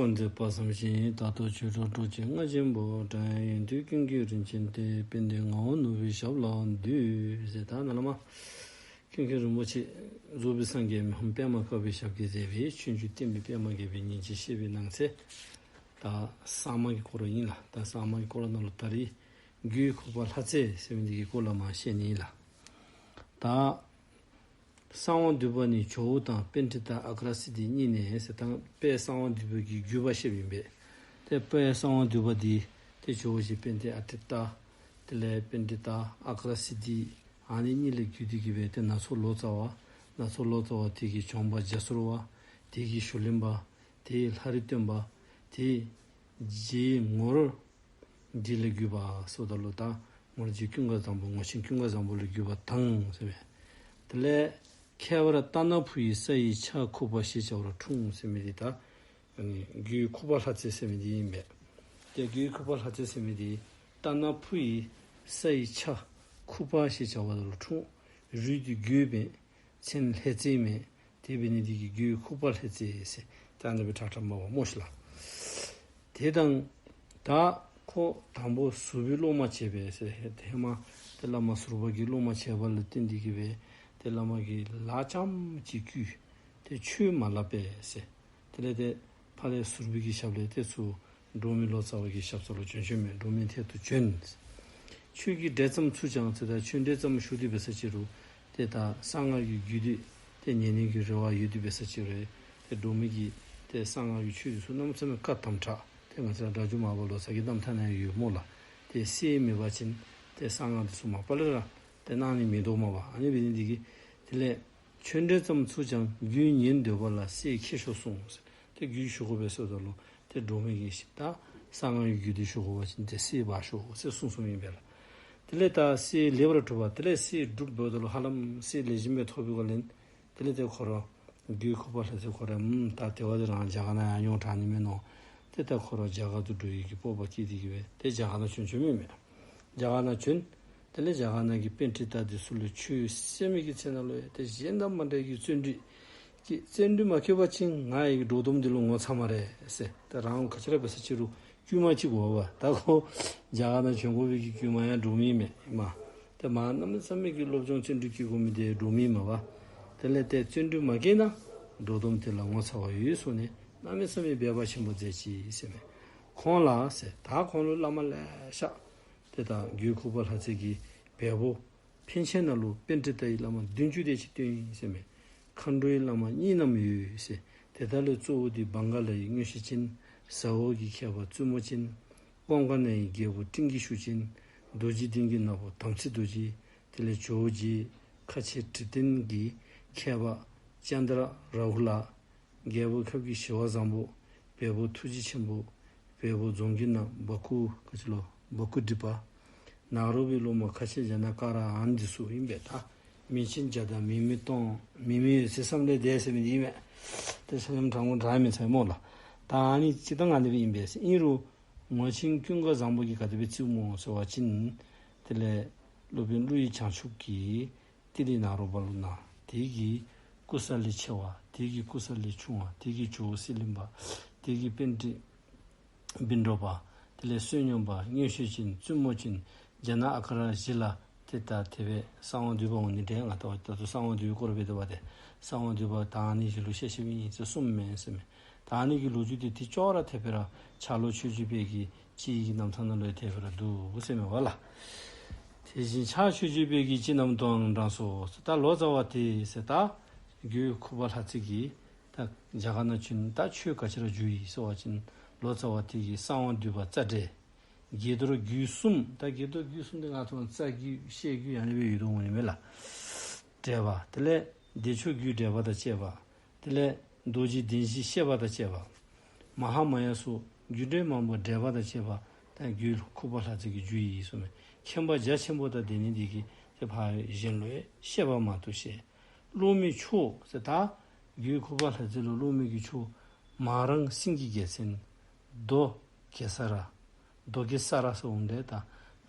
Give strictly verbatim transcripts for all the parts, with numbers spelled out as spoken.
མཛད་པ་བསམ་ཞིང་། ད་ལྟོ་ཆོས་གྲོགས་འགྲོ་བྱེད་ལྔ་ཆེན་པོ། དགྲ་ཡང་ཡོན་ཏན་ཀུན་གྱི་རིན་ཆེན་གཏེར། དཔལ་ལྡན་ངག་དབང་ནོར་བུའི་ཞབས་ལ་འདུད་ཟེར། ད་ནཱ་ལས་མར་ཀུན་མཁྱེན་རིན་པོ་ཆེ་རྫོགས་པའི་སངས་རྒྱས་མི་ཕམ་པདྨ་དཀར་པོའི་ཞབས་ཀྱིས་མཛད་པའི་ཆོས་འབྱུང་བསྟན་པའི་པདྨ་རྒྱས་པའི་ཉིན་བྱེད་བཤད་པའི་ནང་གསེས། ད་གསར་མ་གི་སྐོར་ཨིན་ལགས། ད་གསར་མ་གི་སྐོར་ནང་ལུ་ད་རིས་རྒྱུད་ཁུག་པ་ལྷ་རྩེ་ཟེར་མི་འདི་གི་སྐོར་ལས་མར་བཤད་ནི་ཨིན་ལགས། ད་གསང་བ་འདུས་པ་ནི་ཇོ་བོ་དང་པཎྜི་ཏ་ཨ་ཀ་ར་སིདྡྷི་གཉིས་ནས་ཟེར། ད་དཔལ་གསང་བ་འདུས་པ་གི་བརྒྱུད་པ་བཤདཔ་ཨིན་པས། ཏེ་དཔལ་གསང་བ་འདུས་པ་འདི་ཏེ་ཇོ་བོ་རྗེ་དཔལ་ལྡན་ཨ་ཏི་ཏ། དེ་ལས་པཎྜི་ཏ་ཨ་ཀ་ར་སིདྡྷི། ཨ་ནི་གཉིས་ལས་བརྒྱུད་དེ་གི་སྦེ་ཏེ་ནག་ཚོ་ལོ་ཙཱ་བ། ནག་ཚོ་ལོ་ཙཱ་བ་དེ་གི་གྱོང་པ་རྒྱ་ཚུར་བ། དེ་གི་ཞུ་ལེན་པ། དེ་ལྷ་རི་སྟོན་པ། དེ་རྗེ་ངོར་འདི་ལས་བརྒྱུད་པ་ཟེརཝ་ད་ལུ་ད་ངོར་རྗེ་ཀུན་དགའ་བཟང་པོ། ངོར་ཆེན་ཀུན་དགའ་བཟང་པོ་ལས་བརྒྱུད་པ་དང་ཟེར་མས། དེ་ལས་ཁྱད་པར་ཏཱ་ན་ཕུ་ཡི་ས་ཡི་ཆ་ཁུག་པ་ཞེས་བྱ་བར་འཁྲུངས་ཟེར་མི་འདི་ད་ཨ་ནི་རྒྱུད་ཁུག་པ་ལྷ་རྩེ་ཟེར་མི་འདི་ཨིན་པས། ཏེ་རྒྱུད་ཁུག་པ་ལྷ་རྩེ་ཟེར་མི་འདི་ཏཱ་ན་ཕུ་ཡི་ས་ཡི་ཆ་ཁུག་པ་ཞེས་བྱ་བ་ལུ་འཁྲུངས། རུས་འདི་རྒོད་པས། མཚན་ལྷ་རྩེ་མས། དེ་འབད་ནི་འདི་གིས་རྒྱུད་ཁུག་པ་ལྷ་རྩེ་ཟེར་ད་ཨ་ནི་སྦེ་གྲགས་གྲགསཔ་མས་པ་སྨོ་ཤིག་ལགས། དེ་དང་ད་ཁོ་དང་པོ་ཟུར་པའི་སློབ་མ་བྱས་པས་ཟེར། ཧེ་མ་ཏེ་བླ་མ་ཟུར་པ་གི་སློབ་མ་བྱས་པ་ལུ་བརྟེན་ཏེ་གི་སྦེ་ཏེ་བླ་མ་གིས་ལཱ་ཙམ་ཅིག་བསྐུལ། ཏེ་ཆོས་མ་སླབ་པས་ཟེར། དེ་ལས་ཏེ་ཕར་ལས་ཟུར་པའི་གི་ཞབས་ལས་ཏེ་ཚུར་འབྲོག་མི་ལོ་ཙཱ་བ་གི་ཞབས་ས་ལུ་བྱོན་བྱོནམ་མས། འབྲོག་མི་ཐད་དུ་བྱོན། ཆོས་ཀྱི་འབྲེལ་ཙམ་ཚུགས་ཀྱང་ཟེར། ད་ཆོས་འབྲེལ་ཙམ་ཞུགས་ཏེ་འབད་ས་ཅིག་རུང་ཏེ་ད་གསང་སྔགས་ཀྱི་རྒྱུད་སྡེ་ཏེ་ཉན་ནི་གི་རེ་བ་ཡོད་དེ་འབད་ས་ཅིག་རུང་ཏེ་འབྲོག་མི་གིས་ཏེ་གསང་སྔགས་ཀྱི་ཆོས་འདི་ཚུ་གནམ་མེད་ས་མེད་བཀའ་དམ་དྲགས། ཏེ་ང་བཅས་ར་སྒྲ་སྒྱུར་མར་པ་ལོ་ཙཱ་གི་རྣམ་ཐར་ནང་ཡང་ཡོད་སྨོ་ལགས། ཏེ་གསེར་མེད་པ་ཅིན་ཏེ་གསང་སྔགས་འདི་ཚུ་མ་པ་ལས་ར་ཏེ་གནང་ནི་མིན་འདུག་མས་པ། ཨ་ནི་འབད་ནི་འདི་གིས་དེ་ལས་ཆོས་འབྲེལ་ཙམ་ཚུགས་ཀྱང་རྒྱུད་ཉན་འདོད་པ་ལ་གསེར་ཁྱེར་ཤོག་གསུངས་ཟེར། ཏེ་རྒྱུད་ཞུ་དགོ་པས་ཟེརཝ་ད་ལུ་ཏེ་འབྲོག་མི་གིས་ད་གསང་སྔགས་ཀྱི་རྒྱུད་སྡེ་ཞུ་དགོ་པ་ཅིན་ཏེ་གསེར་འབག་ཤོག་ཟེར་གསུངས་གསུངསམ་ཨིན་པས་ལགས། དེ་ལས་ད་གསེར་ལེགས་པར་གྲུབ་པ། དེ་ལས་གསེར་སྒྲུབ་འབདཝ་ད་ལུ་ཧ་ལམ་གསེར་ལེགས་ཤོམ་སྦེ་ཐོབ་པའི་སྒང་ལས་དེ་ལས་ཏེ་ཁོ་ར་རྒྱུད་ཁུག་པ་ལྷ་རྩེ་ཁོ་ར་ཨམ་ད་དེ་བ་དེ་རང་རྒྱ་གར་ནང་ཡང་ཡོངས་གྲགས་ནི་མས་མནོ། ཏེ་ད་ཁོ་ར་རྒྱ་གར་དུ་འགྲོ་ནི་གི་སྤོབས་པ་སྐྱེས་ཏེ་གི་སྦེ་ཏེ་རྒྱ་གར་ནང་བྱོན་བྱོནམ་ཨིན་མས། རྒྱ་གར་ནང་བྱོན། དེ་ལས་རྒྱ་གར་ནང་གི་པཎྜི་ཏ་འདི་ཚུ་ལུ་ཆོས་གསན་མི་གི་ཚེ་ནང་ལུ་ཡང་ཏེ་གཞན་དང་མ་འདྲ་བའི་གི་བརྩོན་འགྲུས་ཀྱིས་བརྩོན་འགྲུས་མ་བསྐྱེད་པ་ཅིན་ང་ཡི་སྒྲོག་འདོམ་འདི་ལུ་ངོ་ཚ་སྨ་རེ་ཟེར། ཏེ་རང་ག་ཅི་ར་འབད་ས་ཅིག་རུང་བསྐུལ་མ་ཅིག་དགོ་པས། ད་ཁོ་རྒྱ་གར་ནང་བྱོན་དགོ་པའི་གི་བསྐུལ་མ་ཡང་འབྲོག་མི་མས་མ། ཏེ་མ་གནམ་མེད་ས་མེད་ཀྱི་སློབ་སྦྱོང་བརྩོན་འགྲུས་བསྐྱེད་དགོ་མི་འདི་འབྲོག་མི་མས་པ། དེ་ལས་ཏེ་བརྩོན་འགྲུས་མ་བསྐྱེད་ན་སྒྲོག་འདོམ་དེ་ལ་ངོ་ཚ་བ་ཡོད་གསུངས་ནས་གནམ་མེད་ས་མེད་འབད་པ་ཆེན་པོ་མཛད་ཅི་ཟེར་མས། ཁོང་ལ་ཟེར་ད་ཁོང་ལུ་བླ་མ་ལེ་ཤ་ཏེ་ད་རྒྱུད་ཁུག་པ་ལྷ་རྩེ་གི་བལ་པོ་ཕན་ཆད་ནང་ལུ་པཎྜི་ཏ་ཡི་བླ་མ་བདུན་ཅུ་དེ་ཅིག་བསྟེན་ཡི་ཟེར་མས། མཁའ་འགྲོའི་བླ་མ་གཉིས་རྣམས་ཡོད་ཟེར། དེ་དག་ལས་གཙོ་བོ་འདི་བང་ག་ལ་ཡི་མངོན་ཤེས་ཅན། ཟ་འོག་གི་མཁས་པ་བཙུན་མོ་ཅན། ཀོང་ཀ་ན་ཡི་རྒྱལ་པོ་སྤྲིན་གྱི་ཤུགས་ཅན། རྡོ་རྗེ་གདན་གྱི་ནག་པོ་དམ་ཚིག་རྡོ་རྗེ། དེ་ལས་ཇོ་བོ་རྗེ་ཁ་ཆེ་དྲི་ལྡན་གྱི་མཁས་པ་ཙནྡྲ་རཱ་ཧུ་ལ། རྒྱལ་པོ་ཁབ་ཀྱི་ཞི་བ་བཟང་པོ། བལ་པོ་ཐུགས་རྗེ་ཆེན་པོ། བལ་པོ་རྫོང་གི་ནང་བ་ཀུ་ག་ཅི་ལོ་བ་ཀུ་ཌི་པ། ནཱ་རོ་པའི་སློབ་མ་ཁ་ཆེ་ཇ་ན་ཀ་ར་ཨ་ནི་འདི་ཚུ་ཨིན་པས། ད་མིང་ཆེན་བརྒྱ་དང་མིང་མེད་སྟོང་། མིང་མེད་ཟེར་བསམ་ལས་འདས་ཟེར་མི་འདི་ཨིན་མས། ཏེ་ས་ཡོམ་གྲང་མོ་གྲང་མི་ཚ་སྨོ་ལགས། ད་ཨ་ནི་སྤྱིར་བཏང་ཨ་ནི་སྦེ་ཨིན་པས། ཨིན་རུང་ངོར་ཆེན་ཀུན་དགའ་བཟང་པོ་གིས་ག་དེ་སྦེ་བརྩིཝ་སྨོ་ཟེར་བ་ཅིན་དེ་ལས་སློབ་དཔོན་ཀླུ་ཡི་བྱང་ཆུབ་ཀྱིས་ཏི་ལི་ནཱ་རོ་པ་ལུ་གནང་། དེ་གི་སྐུ་ས་ལས་ཆེ་བ། དེ་གི་སྐུ་ས་ལས་ཆུང་བ། དེ་གི་ཇོ་བོ་གསེར་གླིང་པ། དེ་གི་པཎྜི་བཻ་ཌཱུརྻ། དེ་ལས་བསོད་སྙོམས་པ། མངོན་ཤེས་ཅན། བཙུན་མོ་ཅན། ཇ་ན་ཨ་ཀ་ར་བཞི་ལ་ཏེ་ད་དེ་སྦེ་གསང་བ་འདུས་པ་འོང་ནི་འདྲས། ང་ད་ད་ལྟོ་གསང་བ་འདུས་པའི་སྐོར་སྦེ་དེ་བ་ཏེ་གསང་བ་འདུས་པ་ད་ཨ་ནི་བཞི་ལུ་བཤད་བཤདཔ་ཨིན་ཟེར་གསུངམ་མས་ཟེར་མས། ད་ཨ་ནི་གི་ལོ་རྒྱུས་འདི་ཏེ་ཅོག་ར་འཐདཔ་སྦེ་ར་ཕྱག་ལོ་ཆོས་རྗེ་དཔལ་གྱི་སྤྱི་ཡི་གི་རྣམ་ཐར་ནང་ལུ་ཡང་འཐདཔ་སྦེ་ར་འདུག་ཟེར་མས་པ་ལགས། དེ་བཞིན་ཕྱག་ཆོས་རྗེ་དཔལ་གྱི་སྤྱི་རྣམས་དང་འདྲ་སོ། ད་ལོ་ཙཱ་བ་དེ་ཟེར་ད་རྒྱུད་ཁུག་པ་ལྷ་རྩེ་གིས་ད་རྒྱ་གར་ནང་བྱོན། ད་ཆོས་ག་ཅི་ར་བསྒྱུར་ཡི་ཟེར་བ་ཅིན་ལོ་ཙཱ་བ་དེ་གིས་གསང་བ་འདུས་པ་རྩ་འགྲེལ། དགྱེས་རྡོར་རྒྱུད་གསུམ། ད་དགྱེས་རྡོར་རྒྱུད་གསུམ་འདི་ང་ཐོག་རྩ་རྒྱུད་བཤད་རྒྱུད་ཡང་ནི་སྦེ་ཡོད་དོ་འོང་ནི་མས་ལགས། འགྲེལ་པ། དེ་ལས་བདེ་མཆོག་རྒྱུད་འགྲེལ་པ་དང་བཅས་པ། དེ་ལས་རྡོ་རྗེ་གདན་བཞི་བཤད་པ་དང་བཅས་པ། མ་ཧཱ་མ་ཡ་སོགས་རྒྱུད་འགྲེལ་མང་པོ་འགྲེལ་པ་དང་བཅས་པ་ད་རྒྱུད་ཁུག་པ་ལྷ་རྩེ་གིས་བསྒྱུར་ཡི་ཟེར་མས། མཁྱེན་པ་རྒྱ་ཆེན་པོ་དང་ལྡན་ནི་འདི་གིས་ཏེ་ཕར་གཞན་ལུ་ཡང་བཤད་པ་མང་དུ་བཤད། སློབ་མའི་མཆོག་ཟེར་ད་རྒྱུད་ཁུག་པ་ལྷ་རྩེ་ལུ་སློབ་མའི་གི་མཆོག་མ་རངས་སེང་གེ་རྒྱལ་མཚན། རྡོ་གེ་སར། རྡོ་གེ་སར་ཟེར་འོང་འདྲས། ད་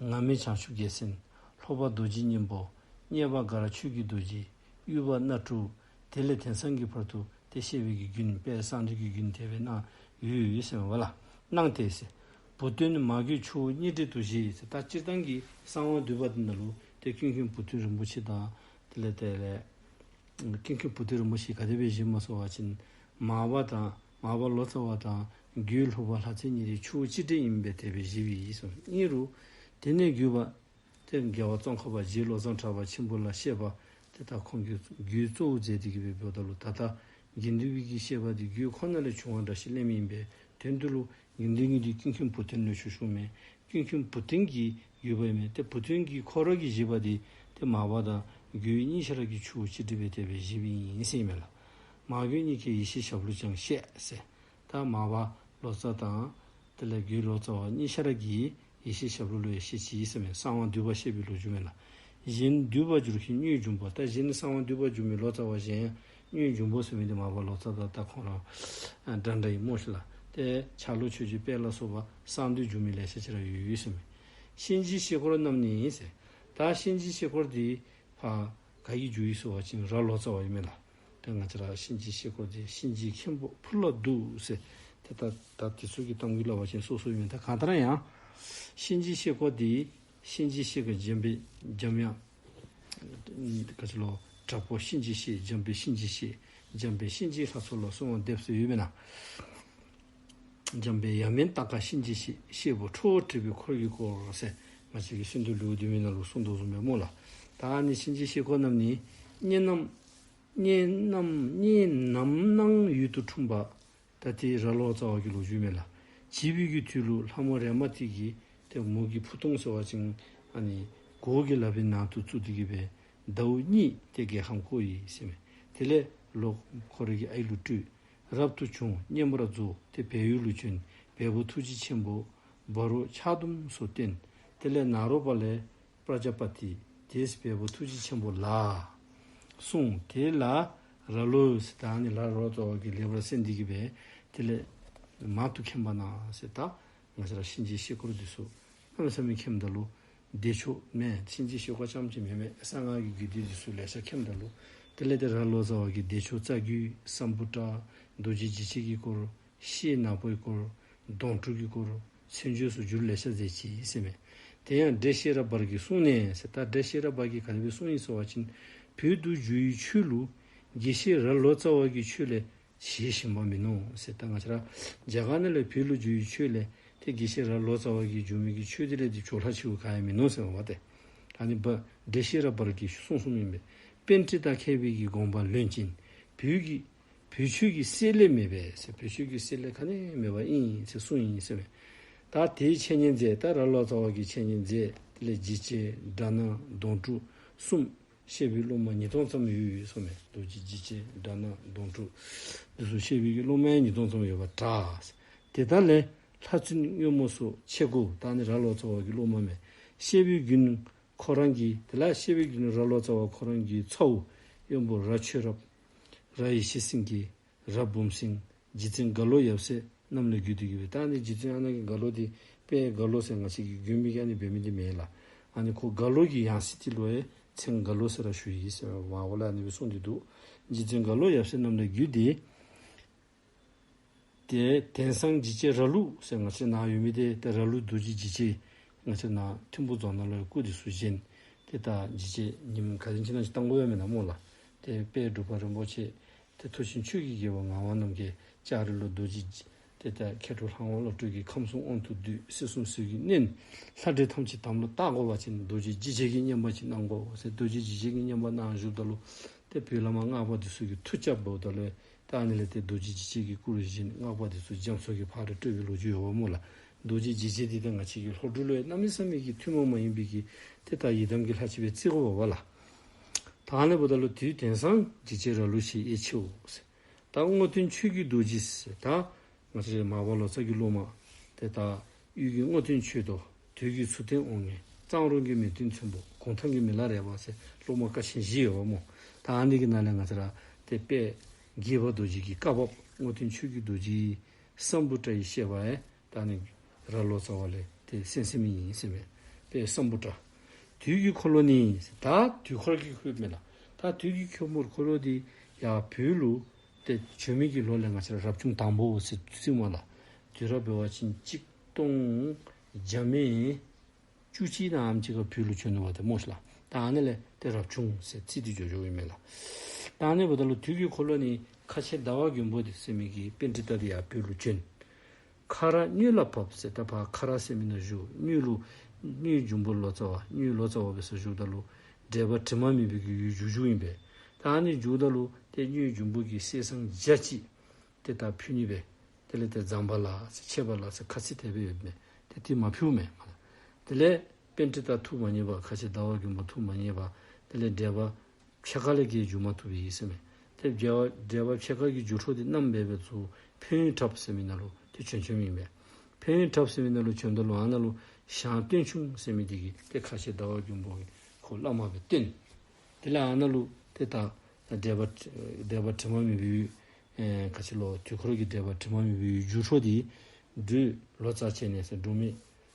ང་མེད་བྱང་ཆུབ་རྒྱལ་མཚན། ལྷོ་པ་རྡོ་རྗེ་སྙིང་པོ། སྨད་པ་དགའ་རབ་ཆོས་ཀྱི་རྡོ་རྗེ། དབུས་པ་སྣ་དྲུག། དེ་ལས་དེང་སང་གི་བར་དུ་ ཏེ་བཤད་པའི་གི་རྒྱུན་དཔལ་གསང་འདུས་ཀྱི་རྒྱུན་དེ་སྦེ་གནང་ཡོད་ཡོད་ཟེར་མས་པ་ལགས། གནང་སྟེ་ཟེར། བུ་སྟོན་མ་གོས་ཆུ་བོ་གཉིས་འདྲེས་དུ་བཞེས་ཟེར། ད་སྤྱིར་བཏང་གི་གསང་བ་འདུས་པ་འདི་ནང་ལུ་ཏེ་ཀུན་མཁྱེན་བུ་སྟོན་རིན་པོ་ཆེ་དང་དེ་ལས་དེ་ལས་ཀུན་མཁྱེན་བུ་སྟོན་རིན་པོ་ཆེ་ག་དེ་སྦེ་བཞེསཔ་སྨོ་ཟེར་བ་ཅིན་མར་པ་དང་མར་པ་ལོ་ཙཱ་བ་དང་རྒོད་ལྷུ་པ་ལྷ་མཛེས་གཉིས་དེ་ཆུ་བོ་གཅིག་འདྲེས་ཨིནམ་སྦེ་དེ་སྦེ་བཞེསཔ་ཨིན་ཟེར་མས། ཨིན་རུང་དེ་ནས་བརྒྱུད་པ་ཏེ་རྒྱལ་བ་ཙོང་ཁ་པ་རྗེ་བློ་བཟང་གྲགས་པ་ཆེན་པོ་ལ་བཤད་པ་ཏེ་ད་ཁོང་གིས་རྒྱུད་གཙོ་བོ་མཛད་དེ་གི་སྦེ་འབདཝ་ད་ལུ་ད་ལྟ་དགེ་འདུན་པའི་གི་བཤད་པ་འདི་རྒྱུད་ཁོ་ན་ལས་བྱུང་བ་འདྲ་ཞིག་གླེངམ་ཨིན་པས། དོན་དུ་ལུ་དགེ་འདུན་གྱི་འདི་ཀུན་མཁྱེན་བུ་སྟོན་ལས་ཞུ་ཞུཝ་མས། ཀུན་མཁྱེན་བུ་སྟོན་གྱི་བརྒྱུད་པ་ཨིན་མས། ཏེ་བུ་སྟོན་གྱིས་ཁོ་ར་གིས་བཞེས་པ་འདི་ཏེ་མར་པ་དང་རྒོད་གཉིས་ཆ་ར་གིས་ཆུ་བོ་གཅིག་འདྲེས་སྦེ་དེ་སྦེ་བཞེསཔ་ཨིན་ཟེར་མས་ལགས། མ་གོས་གཉིས་ཀས་ཡེ་ཤེས་ཞབས་ལུ་ཀྱང་བཤད་ཟེར། ད་མར་པ་ལོ་ཙཱ་དང་དེ་ལས་རྒོད་ལོ་ཙཱ་བ་གཉིས་ཆ་ར་གིས་ཡེ་ཤེས་ཞབས་ལུ་ལུ་ཡང་བཤད་ཅི་ཟེར་མས། གསང་བ་འདུས་པ་བཤད་པའི་ལོ་རྒྱུས་མས་ལགས། གཞན་འདུས་པར་འགྱུར་ཞིང་སྙོད་འབྱུང་པ། ད་གཞན་གསང་བ་འདུས་པར་འགྱུར་མི་ལོ་ཙཱ་བ་གཞན་ཡང་སྙོད་འབྱུང་པོ་ཟེར་མི་འདི་མར་པ་ལོ་ཙཱ་དང་ད་ཁོང་ར་ཨ་འདྲ་འདྲ་ཨིན་སྨོ་ཤིག་ལགས། ཏེ་ཆ་ལུགས་ཆོས་རྗེ་དཔལ་ལ་སོགས་པ་གསང་འདུས་འགྱུར་མི་ལེ་ཤ་ཅིག་ར་ཡོད་ཡོད་ཟེར་མས། གཤིན་རྗེའི་གཤེད་སྐོར་རྣམས་ནི་ཟེར། ད་གཤིན་རྗེའི་གཤེད་སྐོར་འདི་ཕར་ག་གིས་བསྒྱུར་ཡི་ཟེར་བ་ཅིན་ར་ལོ་ཙཱ་བ་ཨིན་མས་ལགས། ཏེ་ང་བཅས་ར་གཤིན་རྗེའི་གཤེད་སྐོར་འདི་གཤིན་རྗེའི་མཁན་པོ་ཕུ་ལ་འདུག་ཟེར། ཏེ་ད་ད་དེ་ཚུ་གི་གཏམ་རྒྱུད་སླབ་པ་ཅིན་སོ་སོ་ཨིན་མས། ད་གང་ལྟར་ཡང་གཤིན་རྗེའི་གཤེད་སྐོར་འདི་གཤིན་རྗེའི་གཤེད་ཀྱི་འཇམ་དཔལ་འཇམ་དབྱངས་ག་ཅི་ལོ་དྲག་པོ་གཤིན་རྗེའི་གཤེད་འཇམ་དཔལ་གཤིན་རྗེའི་གཤེད་འཇམ་དཔལ་གཤིན་རྗེའི་ལྷ་ཚོགས་ལ་གསོལ་བ་འདེབས་ཟེར་ཡོད་མེན་ན། འཇམ་དཔལ་ཡབ་མེས་རྟ་ཁ་གཤིན་རྗེའི་གཤེད། གཤེད་པོ་ཁྲོ་བོ་དྲེགས་པའི་འཁོར་གྱིས་བསྐོར་ཟེར། ང་བཅས་ཀྱི་སིནྡྷུ་ལེའུ་བདུན་མའི་ནང་ལུ་གསུངས་དོ་བཟུམ་སྦེ་སྨོ་ལགས། ད་ཨ་ནི་གཤིན་རྗེའི་གཤེད་སྐོར་རྣམས་ནི་གཉན་ནམ་གཉན་ནམ་གཉན་ནམ་སྣང་ཡུལ་དུ་འཁྲུངས་པ། ད་ཏེ་ར་ལོ་ཙཱ་བ་གི་ལོ་རྒྱུས་མས་ལགས། བྱིས་པའི་གི་དུས་ལུ་ལྷ་མོ་རེ་མ་ཏི་གིས་ཏེ་མོ་གི་ཕུ་ཐུང་ཟེར་བ་ཅིན་ཨ་ནི་གོ་གི་ལག་པའི་ནང་དུ་བཙུགས་ཏེ་གི་སྦེ་ཟླཝ་གཉིས་ཏེ་རྒྱལ་ཁམས་བསྐོར་ཡི་ཟེར་མས། དེ་ལས་ལོག་ཁོ་རའི་གི་ཨའི་ལུ་སྤྲུལ། རབ་ཏུ་བྱུང་གཉན་པར་རྫོགས། ཏེ་བལ་ཡུལ་ལུ་བྱོན། བལ་པོ་ཐུགས་རྗེ་ཆེན་པོ་འབར་རོ་ཆགས་དུམ་སོགས་བསྟེན། དེ་ལས་ནཱ་རོ་པ་ལས་པྲ་ཛཱ་པ་ཏི། དེས་བལ་པོ་ཐུགས་རྗེ་ཆེན་པོ་ལ་གསུངས། དེ་ལ་ར་ལོ་ཟེར་ད་ཨ་ནི་ར་ལོ་ཙཱ་བ་གིས་ལེགས་པར་གསན་ཏེ་གི་སྦེ་དེ་ལས་མང་དུ་མཁྱེན་པ་ན་ཟེར། ད་ང་བཅས་ར་གཤིན་རྗེའི་གཤེད་སྐོར་འདི་ཚུ་གནམ་མེད་ས་མེད་མཁྱེནམ་ད་ལུ་བདེ་མཆོག་མེན་གཤིན་རྗེའི་གཤེད་སྐོར་རྐྱངམ་ཅིག་མེན་མེན་གསང་སྔགས་ཀྱི་རྒྱུད་སྡེ་འདི་ཚུ་ལེ་ཤ་མཁྱེནམ་ད་ལུ་དེ་ལས་ཏེ་ར་ལོ་ཙཱ་བ་གིས་བདེ་མཆོག་རྩ་རྒྱུད་སམ་བུ་ཊ་རྡོ་རྗེ་འཇིགས་བྱེད་ཀྱི་སྐོར་ཤེལ་ནག་པོའི་སྐོར་སྡོང་ཕྲུག་གི་སྐོར་མཚན་བརྗོད་སོགས་བསྒྱུར་ལེ་ཤ་མཛད་ཅི་ཟེར་མས། དེ་ཡང་འགྲེལ་བཤད་རབ་འབར་གྱིས་གསུངས་ནས་ཟེར། ད་འགྲེལ་བཤད་རབ་འབར་གྱིས་ག་དེ་སྦེ་གསུངས་ཡི་ཟེར་བ་ཅིན་བོད་དུ་བསྒྱུར་བའི་ཆོས་ལུ་དགེ་བཤེས་ར་ལོ་ཙཱ་བ་གི་ཆོས་ལས་ཞེས་གཞན་པ་མིན་ནོ་ཟེར། ད་ང་བཅས་ར་རྒྱ་གར་ནང་ལས་བོད་ལུ་བསྒྱུར་བའི་ཆོས་ལས་ཏེ་དགེ་བཤེས་ར་ལོ་ཙཱ་བ་གིས་བསྒྱུར་མི་གི་ཆོས་འདི་ལས་འདི་ཕྱོགས་ལྷག་ཆེ་བ་ག་ཡང་མིན་ནོ་ཟེར་བ་ཏེ། ཨ་ནི་འབ་འགྲེལ་བཤད་རབ་འབར་གྱིས་གསུངས་གསུངསམ་ཨིན་པས། པཎྜི་ཏ་མཁས་པའི་གི་དགོངས་པ་ལོན་ཅིང་བོད་ཀྱི་བོད་ཆོས་ཀྱི་བསྲེ་ལྷད་མེད་པས་ཟེར། བོད་ཆོས་ཀྱི་བསྲེ་ལྷད་ག་ནི་མེད་པ་ཨིན་ཟེར་གསུངས་ཡི་ཟེར་མས། ད་དེའི་འཆད་ཉན་མཛད། ད་ར་ལོ་ཙཱ་བ་གིས་འཆད་ཉན་མཛད། དེ་ལས་འཇིགས་བྱེད་དགྲ་སྣང་སྡོང་ཕྲུག་གསུམ་བཤད་པའི་སློབ་མ་ཉིས་སྟོང་ཙམ་ཡོད་ཡོད་གསུངས་མས། རྡོ་རྗེ་འཇིགས་བྱེད་དགྲ་སྣང་སྡོང་ཕྲུག་འདི་ཚུ་བཤད་པའི་གི་སློབ་མ་ཡང་ཉིས་སྟོང་ཙམ་ཡོད་པ་འདྲ། དེ་དག་ལས་ལྷ་བཙུན་སྔོན་མོ་སོགས་ཆེ་དགུ། ད་ནི་ར་ལོ་ཙཱ་བ་གི་སློབ་མ་མས། བཤད་པའི་རྒྱུན་ཁོ་རང་གི་དེ་ལ་བཤད་པའི་རྒྱུན་ར་ལོ་ཙཱ་བ་ཁོ་རང་གི་ཚ་བོ་དབོན་པོ་ར་ཆོས་རབ། ར་ཡེ་ཤེས་སེང་གེ། ར་བུམ་སེང་། རྗེ་བཙུན་རྒྭ་ལོ་ཡབ་སྲས་རྣམས་ལས་བརྒྱུད་དེ་གི་སྦེ། ད་ནི་རྗེ་བཙུན་ཨ་ནཱ་གི་རྒྭ་ལོ་འདི་དཔལ་རྒྭ་ལོ་ཟེར་ང་བཅས་ཀྱིས་མགུར་མི་གི་ཨ་ནི་འབད་མི་འདི་མེན་ལགས། ཨ་ནི་ཁོ་རྒྭ་ལོ་གི་ཡང་སྲིད་འདི་ལུ་ཡང་མཚན་རྒྭ་ལོ་ཟེར་ར་ཞུ་ཡི་ཟེར་བ་འོག་ལས་ཨ་ནི་སྦེ་གསུངས་ཏེ་འདུག། རྗེ་བཙུན་རྒྭ་ལོ་ཡབ་སྲས་རྣམས་ལས་བརྒྱུད་དེ། ཏེ་དེང་སང་འཇིགས་བྱེད་ར་ལུག་ཟེར་ང་བཅས་ནཱ་ཡོད་མི་འདི་ཏེ་ར་ལུག་རྡོ་རྗེ་འཇིགས་བྱེད་ང་བཅས་ནཱ་ཐིམ་ཕུ་རྫོང་ནང་ལུ་སྐུ་འདི་ཚུ་བཞེངས། ཏེ་ད་འཇིགས་བྱེད་ཉིནམ་ག་དེམ་ཅིག་ནང་ཅིག་བཏང་དགོ་པས་མེན་ན་སྨོ་ལགས། ཏེ་དཔལ་འབྲུག་པ་རིན་པོ་ཆེ་ཏེ་མཐུ་ཆེན་ཆོས་ཀྱི་རྒྱལ་པོ་ངག་དབང་རྣམ་རྒྱལ་ལྕགས་རི་ལུ་རྡོ་རྗེ་འཇིགས་ཏེ་ད་མཁས་གྲུབ་ལྷ་དབང་བློ་གྲོས་ཀྱིས་ཁམས་གསུམ་དབང་དུ་བསྡུས། སྲིད་གསུམ་ཟིལ་གྱིས་མནན། ལྷ་འདྲེ་ཐམས་ཅད་དམ་ལ་བཏགས་དགོ་པ་ཅིན་རྡོ་རྗེ་འཇིགས་བྱེད་ཀྱི་བསྙེན་པ་ཅིག་གནང་དགོ་ཟེར། རྡོ་རྗེ་འཇིགས་བྱེད་ཀྱི་བསྙེན་པ་གནང་བཞུགསཔ་ད་ལུ་ཏེ་བོད་བླ་མ་སྔགས་པ་འདི་ཚུ་གིས་མཐུ་རྐྱབ་འབདཝ་ད་ལུ་ད་ཨ་ནི་ལས་ཏེ་རྡོ་རྗེ་འཇིགས་བྱེད་ཀྱི་སྐུ་རུ་བཞེངས། སྔགས་པ་འདི་ཚུ་རྒྱ་མཚོ་གི་ཕར་ལུ་སྤྲོད་པའི་ལོ་རྒྱུས་ཡོདཔ་སྨོ་ལགས། རྡོ་རྗེ་འཇིགས་བྱེད་འདི་ད་ང་བཅས་ཀྱི་ལྷོ་འབྲུག་ལུ་ཡང་གནམ་མེད་ས་མེད་ཀྱི་ཐུན་མོང་མ་ཡིན་པའི་གི་ཏེ་ད་ཡི་དམ་གྱི་ལྷ་ཅིག་སྦེ་བརྩི་དགོ་པས་ལགས། ད་ཨ་ནི་འབདཝ་ད་ལུ་དུས་དེང་སང་འཇིགས་བྱེད་ར་ལུག་ཞེས་ཡང་ཆེའོ་ཟེར། ད་རྔོག་སྟོན་ཆོས་ཀྱི་རྡོ་རྗེ་ཟེར། ད་ང་བཅས་མར་པ་ལོ་ཙཱ་གི་སློབ་མ་ཏེ་ད་དབུས་ཀྱི་རྔོག་སྟོན་ཆོས་རྡོར། དུས་ཀྱི་མཚུར་སྟོན་དབང་ངེ་གཙང་རོང་གི་མེས་སྟོན་ཚོན་པོ། གུང་ཐང་གི་མི་ལ་རས་པ་ཟེར་སློབ་མ་ཀ་ཆེན་བཞི་ཡོདཔ་སྨོ། ད་ཨ་ནི་གི་ནང་ལས་ང་བཅས་ར་ཏེ་དཔལ་དགྱེས་པ་རྡོ་རྗེ་གི་བཀའ་བབས་རྔོག་སྟོན་ཆོས་ཀྱི་རྡོ་རྗེའི་སམ་བུ་ཊ་ཡི་བཤད་པ་ཡང་ད་ཨ་ནི་ར་ལོ་ཙཱ་བ་ལས་ཏེ་གསན་གསནམ་ཨིན་ཟེར་མས། དཔལ་སམ་བུ་ཊ། དུས་ཀྱི་འཁོར་ལོ་ནི་ཟེར། ད་དུས་འཁོར་གྱི་འཁོར་ལོ་མེན་ན། ད་དུས་ཀྱི་འཁོར་ལོ་འཁོར་ལོ་འདི་ཡང་བོད་ལུ་ ཏེ་བྱོན་མི་གི་ལོ་ལས་ང་བཅས་ར་རབ་བྱུང་དང་པོ་ཟེར་བརྩིཝ་མས་ལགས། དུས་རབས་འབད་བ་ཅིན་གཅིག་སྟོང་བརྒྱ་མེད་བཅུ་གཅིག་ནང་ཨམ་ཅིག་ཁར་བོད་ལུ་བྱོན་ནུག་པ་ཏེ་སྨོ་ཤིག་ལགས། ད་ཨ་ནི་ལས་ཏེ་རབ་བྱུང་ཟེར་བརྩི་སྟེ་འགྱོ་འགྱོཝ་ཨིན་མས་ལགས། ད་ཨ་ནི་འབདཝ་ད་ལུ་དུས་ཀྱི་འཁོར་ལོ་ནི་ཁ་ཆེ་ཟླ་བ་མགོན་པོ་འདི་ཟེར་མི་གི་པཎྜི་ཏ་འདི་ཡར་བོད་ལུ་བྱོན། ཁ་རག་སྣོད་ལ་བབས་ཟེར། ད་ཕར་ཁ་རག་ཟེར་མི་ནང་བཞུགས། སྣོད་ལུ་སྣོད་འབྱུང་པོ་ལོ་ཙཱ་བ་སྣོད་ལོ་ཙཱ་བ་འབད་སར་བཞུགསཔ་ད་ལུ་འབྲེག་པ་དྲི་མ་མེད་པའི་གི་ཡུལ་བཞུགས་བཞུགསཔ་ཨིན་པས། ད་ཨ་ནི་བཞུགསཔ་ད་ལུ་ཏེ་སྣོད་འབྱུང་པོ་གིས་གསེར་སྲང་བརྒྱ་ཅིག་ཏེ་ད་ཕུལ་ནི་སྦེ། དེ་ལས་ཏེ་ཛམ་བྷ་ལ་ཟེར་ཆད་པ་ལ་ཟེར་ཁ་ཚིག་དེ་སྦེ་ཡོདཔ་མས། ཏེ་དེ་མ་ཕུལཝ་མས། དེ་ལས་པཎྜི་ཏ་ཐུགས་མ་མཉེས་པར་ཁ་ཆེ་ཟླ་བ་མགོན་པོ་ཐུགས་མ་མཉེས་པར་དེ་ལས་འབྲེག་པ་ཕྱེད་ཀ་ལས་བརྒལ་འགྱོ་མ་བཏུབ་པས་ཟེར་མས། ཏེ་འབྲེག་པ་འབྲེག་པ་ཕྱེད་ཀ་གི་རྒྱུ་འཕྲོ་འདི་བསྣམས་སྦེ་སྦེ་ཚུར་ཕན་ཡོན་བྲགཔ་ཟེར་མི་ནང་ལུ་ཏེ་བྱོན་བྱོནམ་ཨིན་པས། ཕན་ཡོན་བྲགཔ་ཟེར་མི་ནང་ལུ་བྱོནམ་ད་ལུ་ཨ་ནཱ་ལུ་ཞང་སྟོན་ཆུང་ཟེར་མི་འདི་གིས་ཏེ་ཁ་ཆེ་ཟླ་བ་མགོན་པོ་གི་ཁོ་བླ་མ་སྦེ་བསྟེན། དེ་ལས་ཨ་ནཱ་ལུ་ཏེ་ད་འབྲེག་པ་འབྲེག་པ་དྲི་མ་མེད་པའི་ཡུལ་ཨེ་ག་ཅི་ལོ་དུས་འཁོར་གྱི་འབྲེག་པ་དྲི་མ་མེད་པའི་ཡུལ་རྒྱུ་འཕྲོ་འདི་འབྲུག་ལོ་ཙཱ་བྱས་ནས་ཟེར་འབྲུག་མི་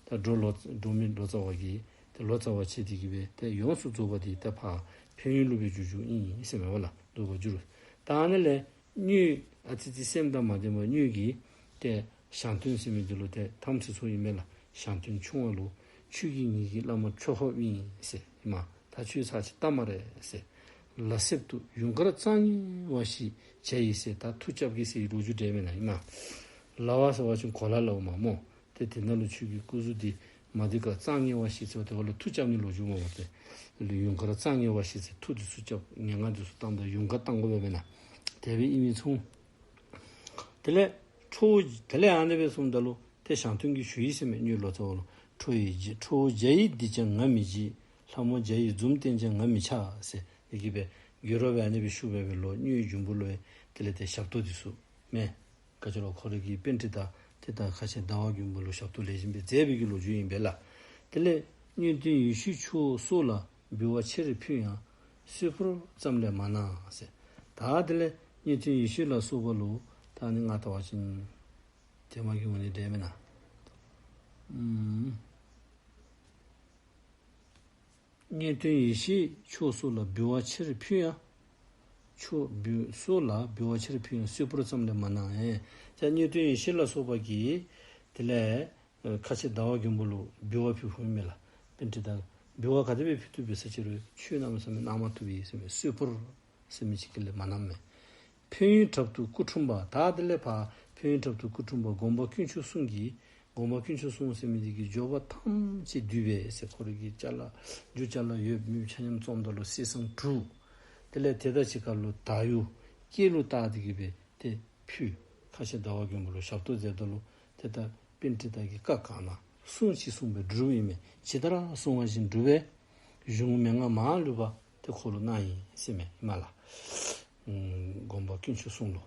ད་འབྲུག་ལོ་འབྲུག་མི་ལོ་ཙཱ་བ་གིས་ཏེ་ལོ་ཙཱ་བ་བྱས་ཏེ་གིས་སྦེ་ཏེ་ཡོངས་སུ་རྫོགས་པ་འདི་ད་ཕར་ཕན་ཡོན་ལུ་སྦེ་འགྱུར་འགྱུརཝ་ཨིན་ཟེར་མས་པ་ལགས། རྫོགས་པར་འགྱུར། ད་ཨ་ནཱ་ལས་སྣོད་ཨ་ཙི་ཙི་སེམས་དང་མ་ལྡན་པར་སྣོད་ཀྱིས་ཏེ་ཞང་སྟོན་ཟེར་མི་འདི་ལུ་ཏེ་དམ་ཚིག་ཚུ་ཨིན་མས་ལགས། ཞང་སྟོན་ཆུང་བ་ལུ་ཁྱོད་ཀྱིས་ངེ་གི་བླ་མ་ཆོས་འཁོར་ཨིན་ཟེར་ཨིན་མས། ད་ཁྱོད་ཚར་ཅིག་བལྟ་སྨ་རེ་ཟེར། ལ་གསེབ་ཏུ་ཡུངས་དཀར་རྩ་ལྔའི་བ་ཞིག་བྱ་ཡི་ཟེར། ད་མཐུ་རྐྱབ་གེ་ཟེར་བའི་ལོ་རྒྱུས་འདྲཝ་མེན་ན་ཨིན་མས། ལ་བ་ཟེར་བ་ཅིན་གོ་ལ་ལ་འོང་མས་སྨོ། ཏེ་དེ་ནང་ལུ་ཁྱོད་ཀྱི་སྐུ་གཟུགས་འདི་མ་བདེ་ཁར་རྩ་ལྔའི་བ་ཞིག་ཟེརཝ་ད་ཁོ་ལུ་མཐུ་རྐྱབ་ནི་ལོ་རྒྱུས་མས་སྨོ། ཏེ་ཡུངས་དཀར་རྩ་ལྔའི་བ་ཞིག་ཟེར་མཐུ་འདི་ཚུ་རྐྱབ་ངན་སྔགས་འདི་ཚུ་བཏངམ་ད་ཡུངས་དཀར་བཏང་དགོ་པས་མེན་ན། དེ་སྦེ་ཨིན་མི་ཚུགས། དེ་ལས་ཁྲོ་བོ་དེ་ལས་ཨ་ནི་སྦེ་གསུངམ་ད་ལུ་ཏེ་ཞང་སྟོན་གྱིས་ཞུ་ཡི་ཟེར་མས། སྣོད་ལོ་ཙཱ་བ་ལུ་ཁྲོ་བོ་བརྒྱ་ཁྲོ་བོ་བརྒྱ་ཡིས་འདི་ཀྱང་ང་མི་བྱེད། ལྷ་མོ་བརྒྱ་ཡིས་འཛུམ་བསྟན་ཀྱང་ང་མི་བྱ་ཟེར། དེ་གིས་སྦེ་དགོད་བྲ་སྦེ་ཨ་ནི་སྦེ་ཞུ་སྦེ་སྦེ་ལོག་སྣོད་འབྱུང་པོ་ལུ་དེ་ལས་ཏེ་ཞབས་ཏོག་འདི་ཚུ་མས། ག་ཅི་ལོ་ཁོ་རའི་གི་པཎྜི་ཏ་ཏེ་ད་ཁ་ཆེ་ཟླ་བ་མགོན་པོ་ལུ་ཞབས་ཏོག་ལེགས་ཤོམ་སྦེ་མཛད་པའི་གི་ལོ་རྒྱུས་ཨིན་པས་ལགས། དེ་ལས་སྣོད་ལྡན་ཡེ་ཤེས་མཆོག་སོགས་ལ། འབུལ་བ་ཆེར་ཕུལ་ཡང་གསོལ་ཕུར་ཙམ་ལས་མ་གནང་ཟེར། ད་དེ་ལས་སྣོད་ལྡན་ཡེ་ཤེས་ལ་སོགས་པ་ལུ་ད་ནི་ང་བལྟ་བ་ཅིན་དེ་མ་གི་འོང་ནི་འདྲཝ་མེན་ན། ཨུམ། སྣོད་ལྡན་ཡེ་ཤེས་མཆོག་སོགས་ལ་འབུལ་བ་ཆེར་ཕུལ་ཡང་། མཆོག་འབུལ་སོགས་ལ་འབུལ་བ་ཆེར་ཕུལ་ཡང་གསོལ་ཕུར་ཙམ་ལས་མ་གནང་། ཨེ་ད་སྣོད་ལྡན་ཡེ་ཤེས་ལ་སོགས་པ་གིས་དེ་ལས་ཨེ་ཁ་ཆེ་ཟླ་བ་མགོན་པོ་ལུ་འབུལ་བ་ཕུལཝ་ཨིན་མས་ལགས། པཎྜི་ཏ་འབུལ་བ་ག་དེ་སྦེ་ཕུལ་བཏུབ་པས་ཟེར་ཅི་རུང་ཆོས་གནམ་མེད་ས་མེད་གནང་མ་བཏུབ་པས་ཟེར་མས། གསོལ་ཕུར་ཟེར་མི་ཅིག་གི་ལས་མ་གནངམ་མས། ཕན་ཡོན་བྲག་ཏུ་སྐུ་འཁྲུངས་པ། ད་དེ་ལས་ཕར་ཕན་ཡོན་བྲག་ཏུ་སྐུ་འཁྲུངས་པ་སྒོམ་པ་དཀོན་མཆོག་གསུམ་གྱིས། སྒོམ་པ་དཀོན་མཆོག་གསུམ་ཟེར་མི་འདི་གིས་འབྱོར་པ་ཐམས་ཅད་བསྡུས་པས་ཟེར། ཁོ་རའི་གི་ཅ་ལ་རྒྱུ་ཅ་ལ་ཡོདཔ་མེདཔ་ཆ་མཉམ་བརྩམས་ད་ལུ་གསེར་སྲང་དྲུག། དེ་ལས་དེ་དང་གཅིག་ཁར་ལུ་དར་ཡུག་སྐེ་ལུ་བཏགས་ཏེ་གིས་སྦེ་ཏེ་ཕུལ། ཁ་ཆེ་ཟླ་བ་མགོན་པོ་ལུ་ཞབས་ཏོག་མཛདཔ་ད་ལུ་ཏེ་ད་པཎྜི་ཏ་གིས་བཀའ་བཀག་ན་གསུང་ཅིག་གསུངས་པས་འགྲུབ་ཨིན་མས། ཇི་ལྟར་གསུང་བ་བཞིན་སྒྲུབ་པས། གཞུང་མན་ངག་མང་ལུས་པ་ཏེ་ཁོ་ལུ་གནང་ཡི་ཟེར་མས་ཨིན་མས་ལགས། ཨུམ་སྒོམ་པ་དཀོན་མཆོག་གསུམ་ལུ།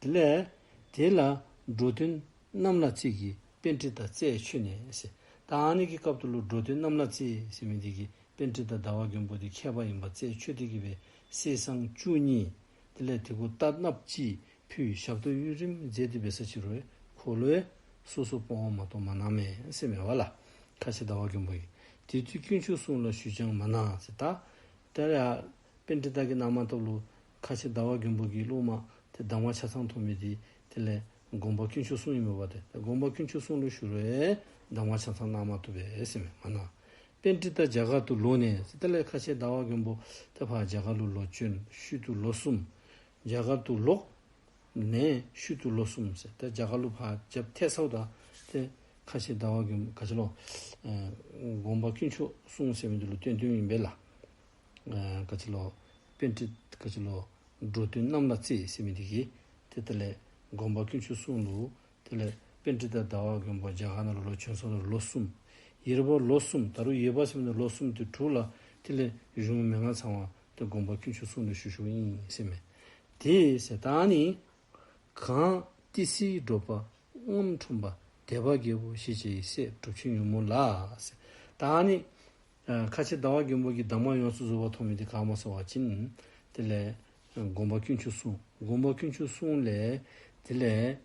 དེ་ལས་དེ་ལ་འགྲོ་དོན་རྣམས་ལ་བརྩེ་གིས་པཎྜི་ཏ་རྩད་ཆོད་ནས་ཟེར། ད་ཨ་ནི་གི་སྐབས་ད་ལུ་འགྲོ་དོན་རྣམས་ལ་བརྩེ་ཟེར་མི་འདི་གིས་པཎྜི་ཏ་ཟླ་བ་མགོན་པོ་འདི་མཁས་པ་ཨིནམ་རྩད་ཆོད་དེ་གིས་སྦེ་གསེར་སྲང་བཅུ་གཉིས། དེ་ལས་དེ་གུ་རྟ་གནགཔོ་ཅིག་ཕུལ། ཞབས་ཏོག་ཡུན་རིངམོ་མཛད་དེ་འབད་ས་ཅི་རུང་ཁོ་ལུ་སོ་སོ་སྤོང་བ་མ་གཏོགས་མ་གནང་མས་ཟེར་མས་པ་ལགས། ཁ་ཆེ་ཟླ་བ་མགོན་པོ་གིས། དེ་དུས་དཀོན་མཆོག་གསུམ་ལ་ཞུས་ཀྱང་མ་གནང་ཟེར། ད་ད་རེས་པཎྜི་ཏ་གིས་གནང་མ་བཏུབ་ལུ་ཁ་ཆེ་ཟླ་བ་མགོན་པོ་གི་སློབ་མ་ཏེ་གདམས་ངག་ཆ་ཚང་ཐོབ་མི་འདི་དེ་ལས་སྒོམ་པ་དཀོན་མཆོག་གསུམ་ཨིན་མས་པ། ཏེ་སྒོམ་པ་དཀོན་མཆོག་གསུམ་ལུ་ཞུ་རུང་གདམས་ངག་ཆ་ཚང་གནང་མ་བཏུབ་པས་ཟེར་མས། མ་གནང་། པཎྜི་ཏ་རྒྱ་གར་དུ་ལོག་ནས་ཟེར། དེ་ལས་ཁ་ཆེ་ཟླ་བ་མགོན་པོ་ཏེ་ཕར་རྒྱ་གར་ལུ་ལོག་བྱོན། ཤུལ་དུ་ལོ་གསུམ། རྒྱ་གར་དུ་ལོག་ནས་ཤུལ་དུ་ལོ་གསུམ་ཟེར། ཏེ་རྒྱ་གར་ལུ་ཕར་རྒྱབ་ཐལ་སོངམ་ད་ཏེ་ཁ་ཆེ་ཟླ་བ་མགོན་ག་ཅི་ལོ་ཨེ་སྒོམ་པ་དཀོན་མཆོག་གསུམ་ཟེར་མི་འདི་ལུ་བསྟེན་བསྟེནམ་ཨིན་པས་ལགས། ཨེ་ག་ཅི་ལོ་པཎྜི་ག་ཅི་ལོ་འགྲོ་དོན་རྣམས་ལ་བརྩེ་ཟེར་མི་འདི་གིས་ཏེ་དེ་ལས་སྒོམ་པ་དཀོན་མཆོག་གསུམ་ལུ་དེ་ལས་པཎྜི་ཏ་ཟླ་བ་མགོན་པོ་རྒྱ་གར་ནང་ལུ་ལོག་བྱོན་སོངམ་ད་ལོ་གསུམ། ཡེར་པ་ལོ་གསུམ། ད་རུང་ཡེར་པ་ཟེར་མི་འདི་ལོ་གསུམ་དེ་དྲུག་ལ་དེ་ལས་གཞུང་མན་ངག་ཚང་བ་ཏེ་སྒོམ་པ་དཀོན་མཆོག་གསུམ་ལུ་ཞུ་ཞུཝ་ཨིན་ཟེར་མས། དེ་ཟེར་ད་ནི་གང་ཏི་སེའི་འགྲོ་པ་རྔམ་ཁྲོམ་པ་དད་པ་རྒྱལ་པོ་ཞེས་བྱ་ཡི་སྲས་གྲུབ་ཆེན་ཡུ་མོ་ལ་ཟེར། ད་ནི་ཨ་ཁ་ཆེ་ཟླ་བ་མགོན་པོ་གི་གདམས་ངག་ཡོངས་སུ་རྫོགས་པ་ཐོབ་མི་འདི་ག་སྨོ་ཟེར་བ་ཅིན་དེ་ལས་སྒོམ་པ་དཀོན་མཆོག་གསུམ། སྒོམ་པ་དཀོན་མཆོག་གསུམ་ལས་དེ་ལས་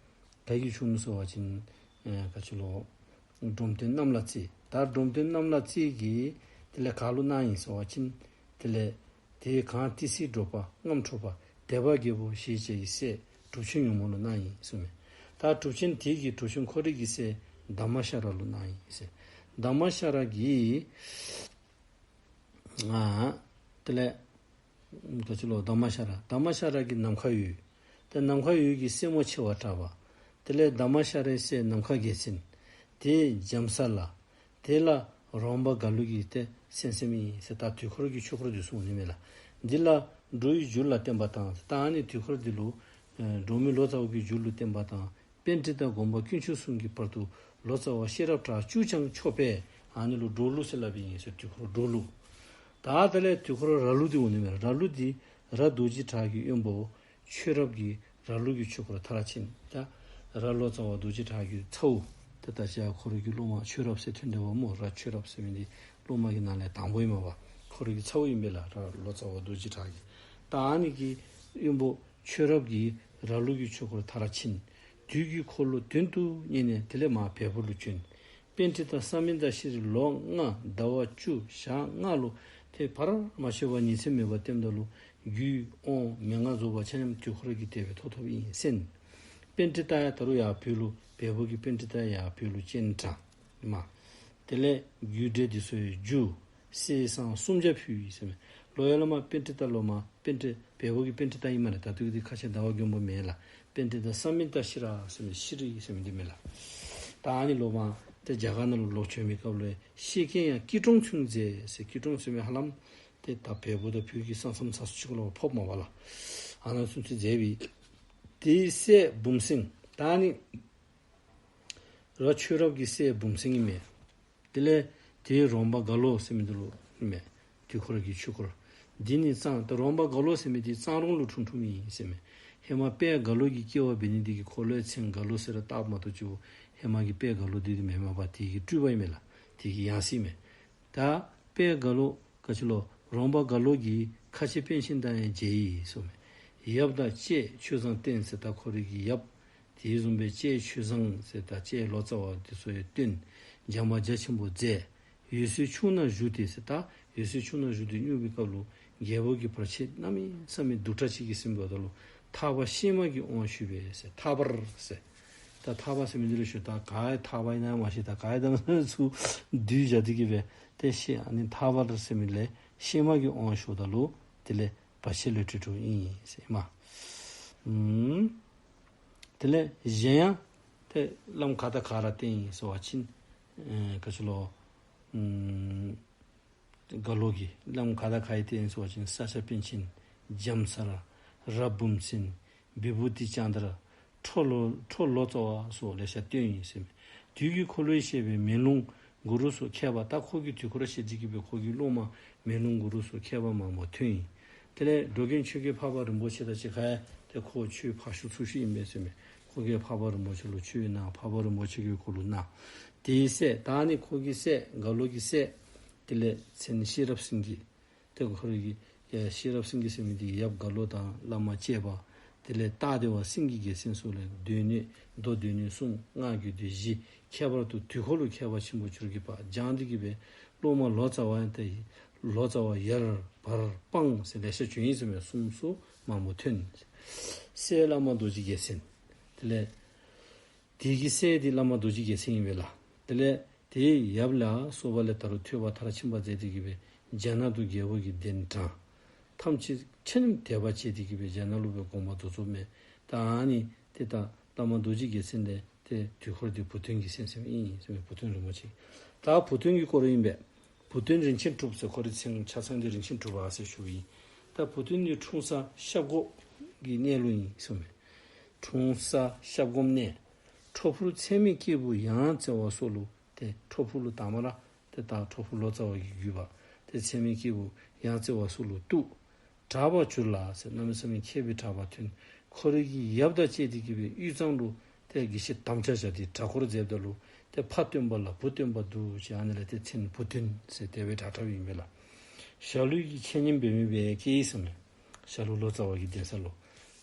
ག་གིས་བྱུང་ནུག་ཟེར་བ་ཅིན་ཨ་ག་ཅི་ལོ་འབྲོམ་སྟོན་རྣམས་ལ་བརྩེ། ད་འབྲོམ་སྟོན་རྣམས་ལ་བརྩེ་གིས་དེ་ལས་ག་ལུ་གནང་ཡི་ཟེར་བ་ཅིན་དེ་ལས་དེ་གང་ཏི་སེའི་འགྲོ་པ་རྔམ་ཁྲོམ་པ་དད་པ་རྒྱལ་པོ་ཞེས་བྱ་ཡི་སྲས་ གྲུབ་ཆེན་ཉོན་མོངས་ལུ་གནང་ཡི་ཟེར་མས། ད་གྲུབ་ཆེན་དེ་གི་གྲུབ་ཆེན་ཁོ་རའི་གི་སྲས་དྷརྨ་ཤ་ར་ལུ་གནང་ཡི་ཟེར། དྷརྨ་ཤ་ར་གིས་ཨ་དེ་ལས་ག་ཅི་ལོ་དྷརྨ་ཤ་ར། དྷརྨ་ཤ་ར་གིས་ནམ་མཁའ་འོད། ཏེ་ནམ་མཁའ་འོད་ཀྱིས་སྲས་མོ་ཆེ་བ་གྲགས་པ། དེ་ལས་དྷརྨ་ཤ་རའི་སྲས་ནམ་མཁའ་རྒྱལ་མཚན། དེ་འཇམ་ས་ལ། དེ་ལ་རོང་པ་རྒྭ་ལོ་གིས་ཏེ་གསན་གསནམ་ཨིན་ཟེར། ད་དུས་འཁོར་གྱི་ཆོས་སྐོར་འདི་གསུངས་ནི་མས་ལགས། འདི་ལ་འགྲོ་བའི་རྒྱུ་ལ་བརྟེན་པ་དང་། ད་ཨ་ནི་དུས་འཁོར་འདི་ལུ་ཨེ་འགྲོ་མི་ལོ་ཙཱ་བ་གི་རྒྱུད་ལུ་བརྟེན་པ་དང་། པཎྜི་ཏ་སྒོམ་པ་དཀོན་མཆོག་གསུམ་གྱི་བར་དུ་ལོ་ཙཱ་བ་ཤེས་རབ་གྲགས་བཅུ་ཀྱང་ཆོད་པས། ཨ་ནི་ལུ་འགྲོ་ལུགས་ཟེར་སླབ་ཨིན་ཟེར། དུས་འཁོར་འགྲོ་ལུགས། ད་དེ་ལས་དུས་འཁོར་ར་ལུགས་འདི་འོང་ནི་མས། ར་ལུགས་འདི་ར་རྡོ་རྗེ་གྲགས་ཀྱི་དབོན་པོ་ཆོས་རབ་ཀྱིས་ར་ལུགས་ཀྱི་ཆོས་སྐོར་མཐར་ཕྱིན། ད་ར་ལོ་ཙཱ་བ་རྡོ་རྗེ་གྲགས་ཀྱི་ཚ་བོ། ད་ད་ཅི་ཡང་ཁོ་རའི་གི་སློབ་མ་ཆོས་རབ་ཟེར་ཐོན་ཏེ་འབདཝ་སྨོ། ར་ཆོས་རབ་ཟེར་མི་འདི་སློབ་མ་གི་ནང་ལས་དང་པོ་ཨིན་མས་པ། ཁོ་རའི་གི་ཚ་བོ་ཨིན་པས་ལགས། ར་ལོ་ཙཱ་བ་རྡོ་རྗེ་གྲགས་ཀྱི། ད་ཨ་ནི་གི་དབོན་པོ་ཆོས་རབ་ཀྱིས་ར་ལུགས་ཀྱི་ཆོས་སྐོར་མཐར་ཕྱིན། དུས་ཀྱི་འཁོར་ལོ་དོན་དུ་གཉེར་ནས་དེ་ལས་མར་བལ་པོ་ལུ་བྱོན། པཎྜི་ཏ་ས་མནྟ་ཤྲཱི་ལོ་ལྔ་ཟླ་བ་བཅུ་ཞག་ལྔ་ལུ་ཏེ་བར་མ་ཆོད་པར་ཉིན་མཚན་མེད་པར་བསྟནམ་ད་ལུ་རྒྱུད་དབང་མན་ངག་རྫོགས་པ་ཆ་མཉམ་དུས་འཁོར་གྱི་དེ་སྦེ་ཐོབ་ཐོབ་ཨིན་གསན། པཎྜི་ཏ་ཡང་ད་རུང་ཡར་བོད་ལུ་བལ་པོ་གི་པཎྜི་ཏ་ཡར་བོད་ལུ་སྤྱན་དྲངས་མས། དེ་ལས་རྒྱུད་འགྲེལ་འདི་ཚུ་ཡང་བསྒྱུར། གསེར་སྲང་སུམ་བརྒྱ་ཕུལ་ཡི་ཟེར་མས། ལོ་ཡར་ལས་མར་པཎྜི་ཏ་ལོ་མ་པཎྜི་བལ་པོ་གི་པཎྜི་ཏ་ཨིན་མས་ལགས། ད་ལྟོ་གི་འདི་ཁ་ཆེ་ཟླ་བ་མགོན་པོ་མེན་ལགས། པཎྜི་ཏ་ས་མནྟ་ཤྲཱི་ཟེར་མི་ཤྲཱི་ཟེར་མི་འདི་མས་ལགས། ད་ཨ་ནི་ལོ་མ་ཏེ་རྒྱ་གར་ནང་ལུ་ལོག་བྱོན་པའི་སྐབས་ལུ་ཤེས་མཁན་ཡང་སྐྱིད་གྲོང་ཚུན་མཛད་ཟེར། སྐྱིད་གྲོང་ཟེར་མི་ཧ་ལམ་ཏེ་ད་བལ་པོ་དང་བོད་ཀྱི་ས་མཚམས་ས་སུ་ཅིག་ལུ་ཕོགཔ་མས་པ་ལགས། ཨ་ནཱ་ཚུན་ཚོད་མཛད་པའི། དེའི་སྲས་བུམ་སེང་། ད་ཨ་ནི་ར་ཆོས་རབ་ཀྱི་སྲས་བུམ་སེང་ཨིན་མས། དེ་ལས་དེའི་རོང་པ་རྒྭ་ལོ་ཟེར་མི་འདི་ལུ་ཨིན་མས། དུས་འཁོར་གྱི་ཆོས་སྐོར་འདི་ནི་གཙང་། ད་རོང་པ་རྒྭ་ལོ་ཟེར་མི་འདི་གཙང་རོང་ལུ་འཁྲུངས་འཁྲུངསམ་ཨིན་ཟེར་མས། ཧེ་མ་དཔལ་རྒྭ་ལོ་གི་སྐྱེ་བ་འབད་ནི་འདི་གིས་ཁོ་ལུ་ཡང་མཚན་རྒྭ་ལོ་ཟེར་བཏགསཔ་མ་གཏོགས་ཅིག་ཧེ་མ་གི་དཔལ་རྒྭ་ལོ་འདི་འདི་མེན་མས་པ། དེ་གི་སྤྲུལ་པ་ཨིན་མས་ལགས། དེ་གི་ཡང་སྲིད་མས། ད་དཔལ་རྒྭ་ལོ་ག་ཅི་ལོ་རོང་པ་རྒྭ་ལོ་གིས་ཁ་ཆེ་པཎ་ཆེན་དང་ཡང་མཇལ་ཡི་ཟེར་མས། ཡབ་དང་བཅས་ཆོས་བཟང་བསྟེན་ཟེར། ད་ཁོ་རའི་གི་ཡབ་དེ་བཟུམ་སྦེ་བཅས་ཆོས་བཟང་ཟེར་ད་བཅས་ལོ་ཙཱ་བ་འདི་ཚུ་ཡང་བསྟེན། སྦྱང་བ་རྒྱ་ཆེན་པོ་མཛད། འོད་གསལ་ཁྱུང་ནང་བཞུགས་ཏེ་ཟེར། ད་འོད་གསལ་ཁྱུང་ནང་བཞུགས་ཏེ་སྙུང་བའི་སྐབས་ལུ་རྒྱལ་པོ་གིས་བར་ཆད་གནམ་མེད་ས་མེད་སྡུག་དྲགས་ཅིག་གིས་ཟིན་པ་ད་ལུ་ཐར་པ་གཤེད་མ་གི་དབང་ཞུས་པས་ཟེར། ཐར་པར་ཟེར། ད་ཐར་པ་ཟེར་མི་འདི་ལུ་ཞུ་ད་ག་ཐར་པ་ཨིན་ན་མ་ཤེས། ད་ག་ཡང་ད་ཚུ་བསྡུས་བཞག་སྟེ་གི་སྦེ་ཏེ་ཤེས། ཨ་ནི་ཐར་པར་ཟེར་མི་ལས་གཤེད་མ་གི་དབང་ཞུཝ་ད་ལུ་དེ་ལས་བར་ཆད་ལས་གྲོལ་གྲོལཝ་ཨིན་ཟེར་མས། ཨུམ། དེ་ལས་གཞན་ཡང་ཏེ་བླམ་ག་དང་ག་ར་བསྟེན་ཡི་ཟེར་བ་ཅིན་ཨེ་ག་ཅི་ལོ་ཨུམ་རྒྭ་ལོ་གིས་བླམ་ག་དང་ག་ར་བསྟེན་ཡི་ཟེར་བ་ཅིན་ས་སྐྱ་པཎ་ཆེན། འཇམ་ས་ར། ར་བུམ་སེང་། བི་བུ་ཏི་ཙནྡྲ། ཁྲོ་ལོ་ཁྲོ་ལོ་ཙཱ་བ་སོགས་ལེ་ཤ་བསྟེན་ཡི་ཟེར་མས། དུས་ཀྱི་འཁོར་ལོ་ཡི་བཤད་པའི་མེ་ལོང་གུ་རུ་སོགས་མཁས་པ། ད་ཁོ་གིས་དུས་འཁོར་བཤད་དེ་གི་སྦེ་ཁོ་གི་སློབ་མ་མེ་ལོང་གུ་རུ་སོགས་མཁས་པ་མང་པོ་ཐོན་ཡི། དེ་ལས་འགྲོ་མགོན་ཆོས་རྒྱལ་འཕགས་པ་རིན་པོ་ཆེ་དང་གཅིག་ཁར་ཡང་ཏེ་ཁོ་ཆོས་ཕར་ཞུ་ཚུར་ཞུ་ཨིན་པས་ཟེར་མས། ཁོ་གིས་འཕགས་པ་རིན་པོ་ཆེ་ལུ་ཆོས་གནང་། འཕགས་པ་རིན་པོ་ཆེ་གིས་ཁོ་ལུ་གནང་། དེའི་སྲས་ད་ནི་ཁོ་གི་སྲས་རྒྭ་ལོ་གི་སྲས་དེ་ལས་མཚན་ཤེས་རབ་སེང་གེ། ཏེ་ཁོ་རའི་གི་ཡ་ཤེས་རབ་སེང་གེ་ཟེར་མི་འདི་ཡབ་རྒྭ་ལོ་དང་བླ་མ་གཅེས་པ། དེ་ལས་སྟག་སྡེ་བ་སེང་གེ་རྒྱལ་མཚན་སོགས་ལས་སྡེ་སྣོད་མདོ་སྡེ་སྣོད་གསུམ། སྔགས་རྒྱུད་སྡེ་བཞི། ཁྱད་པར་དུ་དུས་འཁོར་ལུ་མཁས་པ་ཆེན་པོ་གྱུར་གྱི་བར་སྦྱངས་ཏེ་གི་སྦེ་སློབ་མ་ལོ་ཙཱ་བ་ཡང་ཏེ་ལོ་ཙཱ་བ་ཡར་བར་སྤང་ཟེར་ལེ་ཤ་བྱོན་ཡི་ཟེར་མས། གསུམ་སོགས་མང་པོ་ཐོན། སྲས་བླ་མ་རྡོ་རྗེ་རྒྱལ་མཚན། དེ་ལས་དེ་གི་སྲས་འདི་བླ་མ་རྡོ་རྗེ་རྒྱལ་མཚན་ཨིན་པས་ལགས། དེ་ལས་དེའི་ཡབ་ལ་སོགས་པ་ལས་ད་རུང་ཐོས་པ་མཐར་ཕྱིན་པ་མཛད་དེ་གི་སྦེ་རྒྱ་ནག་ཏུ་རྒྱལ་པོ་གིས་གདན་དྲངས། ཐམས་ཅད་ཆ་མཉམ་དད་པ་བྱས་ཏེ་གི་སྦེ་རྒྱ་ནག་ལུ་སྦེ་དགོངས་པ་རྫོགས་རྫོགསཔ་མས། ད་ཨ་ནི་ཏེ་ད་བླ་མ་རྡོ་རྗེ་རྒྱལ་མཚན་འདི་ཏེ་དུས་འཁོར་འདི་བུ་སྟོན་གྱིས་གསན་གསནམ་ཨིན་ཟེར་མས། བུ་སྟོན་རིན་པོ་ཆེ། ད་བུ་སྟོན་གྱི་སྐོར་ཨིན་པས། བུ་སྟོན་རིན་ཆེན་གྲུབ་ཟེར་ཁོ་རའི་མཚན་ཆ་ཚང་འདི་རིན་ཆེན་གྲུབ་པ་ཟེར་ཞུཝ་ཨིན། ད་བུ་སྟོན་འདི་འཁྲུངས་ས་ཤབ་སྒོམ་གྱི་གནས་ལུ་ཨིན་ཟེར་མས། འཁྲུངས་ས་ཤབ་སྒོམ་གནས། ཁྲོ་ཕུར་ཚད་མེད་སྐྱེས་བུ་ཡང་རྩེ་བ་སོགས་ལུ་ཏེ་ཁྲོ་ཕུར་ལུ་དང་པ་ར་ཏེ་ད་ཁྲོ་ཕུར་ལོ་ཙཱ་བ་གི་བརྒྱུད་པ་ཏེ་ཚད་མེད་སྐྱེས་བུ་ཡང་རྩེ་བ་སོགས་ལུ་བཏུད། གྲགས་པར་གྱུར་ལ་ཟེར་གནམ་མེད་ས་མེད་མཁས་པའི་གྲགས་པ་ཐོན། ཁོ་རའི་གི་ཡབ་དང་བཅས་ཏེ་གི་སྦེ་དབུས་གཙང་ལུ་ཏེ་དགེ་བཤེས་དམ་བཅའ་བཞག་སྟེ་གྲྭ་སྐོར་མཛདཔ་ད་ལུ་ཏེ་ཕ་སྟོན་པ་ལ་བུ་སྟོན་པ་འདུག་ཅེས་ཨ་ནི་ལས་ཏེ་མཚན་བུ་སྟོན་ཟེར་དེ་སྦེ་གྲགས་གྲགསཔ་ཨིན་པས་ལགས། ཞྭ་ལུ་གི་འཆད་ཉན་འབད་མི་སྦེ་སྐྱེས་ཟེར་མས། ཞྭ་ལུ་ལོ་ཙཱ་བ་གི་གདན་ས་ལུ།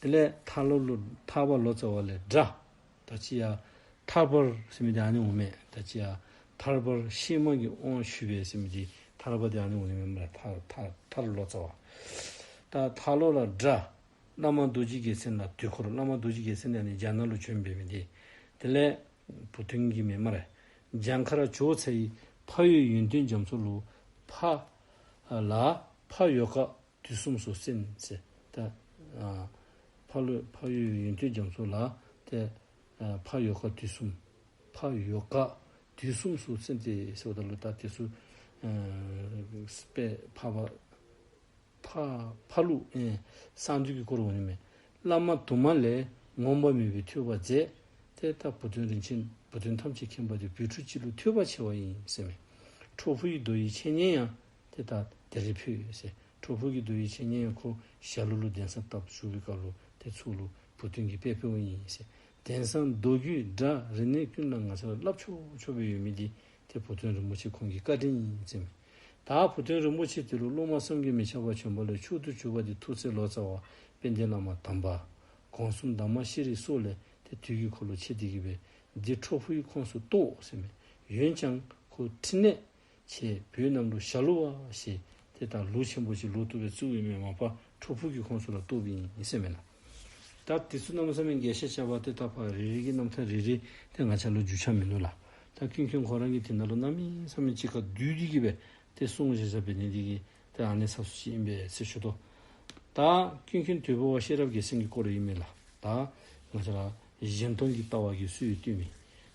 དེ་ལས་ཐར་ལོ་ལུ་ཐར་པ་ལོ་ཙཱ་བ་ལས་སྒྲ། ད་ཅི་ཡང་ཐར་པར་ཟེར་མི་འདི་ཨ་ནི་འོང་མས། ད་ཅི་ཡང་ཐར་པར་གཤེད་མ་གི་དབང་ཞུས་པས་ཟེར་མི་འདི་ཐར་པ་འདི་ཨ་ནི་འོང་ནི་མས་མ་ར། ཐར་ཐར་ཐར་ལོ་ཙཱ་བ། ད་ཐར་ལོ་ལ་སྒྲ། བླ་མ་རྡོ་རྗེ་རྒྱལ་མཚན་ལ་དུས་འཁོར། བླ་མ་རྡོ་རྗེ་རྒྱལ་མཚན་ནི་ཨ་ནི་རྒྱ་ནག་ལུ་བྱོན་པའི་མི་འདི། དེ་ལས་བུ་སྟོན་གྱི་མི་སྨ་རེ། གྱངས་ཁ་ར་ཇོ་ཚ་ཡི་ཕ་ཡུལ་ཡོན་ཏན་རྒྱ་མཚོ་ལུ་ཕ་ལ་ཕ་ཡོ་ག་དུས་གསུམ་སོགས་གསན་ཟེར། ད་ཨ་ཕ་ལུ་ཕ་ཡུལ་ཡོན་ཏན་རྒྱ་མཚོ་ལ་ཏེ་ཨ་ཕ་ཡོ་ག་དུས་གསུམ། ཕ་ཡོ་ག་དུས་གསུམ་སོགས་གསན་ཏེ་ཟེརཝ་ད་ལུ་ད་དེ་ཚུ་ཨ་དཔེ་འཕགས་པ་ཕ་ཕ་ལུ་ཨེ་གསང་འདུས་ཀྱི་སྐོར་འོང་ནི་མས། བླ་མ་དུ་མ་ལས་ངོམས་པ་མེད་པའི་ཐོས་པ་མཛད། ཏེ་ད་བུ་སྟོན་རིན་ཆེན་བུ་སྟོན་ཐམས་ཅད་མཁྱེན་པ་དེ་བོད་ཕྲུག་སྤྱི་ལུ་ཐོས་པ་ཆེ་བ་ཡིན་ཟེར་མས། ཁྲོ་ཕུ་ཡི་རྡོ་ཡི་འཆད་ཉན་ཡང་ཏེ་ད་དེ་རེ་ཕུལ་ཟེར། ཁྲོ་ཕུ་གི་རྡོ་ཡི་འཆད་ཉན་ཡང་ཁོ་ཞྭ་ལུ་ལུ་གདན་ས་བཏབ་བཞུགས་པའི་སྐབས་ལུ་ཏེ་ཚུར་ལུ་བུ་སྟོན་གྱིས་སྤེལ་སྤེལཝ་ཨིན་ཟེར། དེང་སང་མདོ་རྒྱུད་སྒྲ་རིག་གནས་ཀུན་ལ་ང་བཅས་ལ་བསླབ་ཆོག་ཆོག་སྦེ་ཡོད་མི་འདི་ཏེ་བུ་སྟོན་རིན་པོ་ཆེ་ཁོང་གི་བཀའ་དྲིན་ཨིན་ཟེར་མས། ད་བུ་སྟོན་རིན་པོ་ཆེ་དེ་ལུ་སློབ་མ་བསམ་གྱིས་མི་ཁྱབ་པ་བྱོན་པ་ལས་མཆོག་ཏུ་གྱུར་པ་དེ་ཐུགས་སྲས་ལོ་ཙཱ་བ་དཔལ་ལྡན་བླ་མ་དམ་པ་གོང་གསུམ་དར་མ་ཤྲཱི་སོགས་ལས་ཏེ་དུས་ཀྱི་འཁོར་ལོ་ཕྱེ་སྟེ་གི་སྦེ་འདི་ཁྲོ་ཕུའི་ཁོངས་སུ་གཏོགས་ཟེར་མས། འོན་ཀྱང་ཁོ་ཕྲིན་ལས་ཆེ་བོད་གནམ་ལུ་ཞྭ་ལུ་བ་ཞེས་ཏེ་ད་ལུགས་ཆེན་པོ་ཅིག་ལུགས་བཏུ་བའི་ཚུལ་ཨིན་མས། མ་པ་ཁྲོ་ཕུ་གི་ཁོངས་སུ་ལ་གཏོགས་པའི་ཨིན་ཟེར་མས་ལགས། ད་དེ་ཚུ་གནམ་མེད་ས་མེད་རྒྱས་བཤད་བྱ་བ་ཏེ་ད་ཕར་རེ་རེ་གི་རྣམ་ཐར་རེ་རེ་ཏེ་ང་བཅས་ལུ་རྒྱུས་ཆ་མིན་འདུག་ལགས། ད་ཀུན་མཁྱེན་ཁོ་ར་གིས་དེ་ནང་ལུ་གནམ་མེད་ས་མེད་ཅིག་ཁ་བསྡུས་ཏེ་གི་སྦེ་ཏེ་གསུང་བཞག་བཞགཔ་འབད་ནི་དེ་གིས་ཏེ་ཨ་ནི་ཚ་སུ་ཅིག་ཨིན་པས་ཟེར་ཞུ་དོ། ད་ཀུན་མཁྱེན་དོལ་པོ་བ་ཤེས་རབ་རྒྱལ་མཚན་གྱི་སྐོར་ཨིན་མས་ལགས། ད་ང་བཅས་ར་གཞན་སྟོང་གི་ལྟ་བ་གིས་སུ་ཡང་བཏུལ་མེད།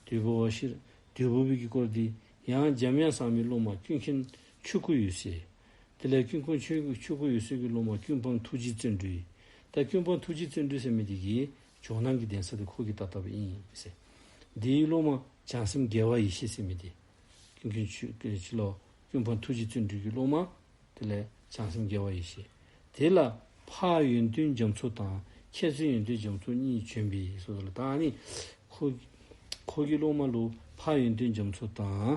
དོལ་པོ་བ་ཤེས་དོལ་པོ་པའི་གི་སྐོར་འདི་ཡང་འཇམ་དབྱངས་བཟང་པོའི་སློབ་མ་ཀུན་མཁྱེན་ཆོས་སྐུ་འོད་གསལ། དེ་ལས་ཀུན་མཁྱེན་ཆོས་ཆོས་སྐུ་འོད་གསལ་གྱི་སློབ་མ་ཀུན་སྤངས་ཐུགས་རྗེ་བརྩོན་འགྲུས། ད་ཀུན་སྤངས་ཐུགས་རྗེ་བརྩོན་འགྲུས་ཟེར་མི་འདི་གིས་ཇོ་ནང་གི་གདན་ས་འདི་ཁོ་གིས་བཏབ་བཏབཔ་ཨིན་ཟེར། འདིའི་སློབ་མ་བྱང་སེམས་རྒྱལ་བ་ཡེ་ཤེས་ཟེར་མི་འདི་ཀུན་མཁྱེན་ཆོས་ཆོས་ལོ་ཀུན་སྤངས་ཐུགས་རྗེ་བརྩོན་འགྲུས་ཀྱི་སློབ་མ། དེ་ལས་བྱང་སེམས་རྒྱལ་བ་ཡེ་ཤེས། དེ་ལ་འཕགས་ཡོན་ཏན་རྒྱ་མཚོ་དང་མཁས་བཙུན་ཡོན་ཏན་རྒྱ་མཚོ་གཉིས་བྱོན་པས་ཟེར་ལགས། ད་ཨ་ནི་ཁོ་ཁོ་གི་སློབ་མ་ལུ་འཕགས་ཡོན་ཏན་རྒྱ་མཚོ་དང་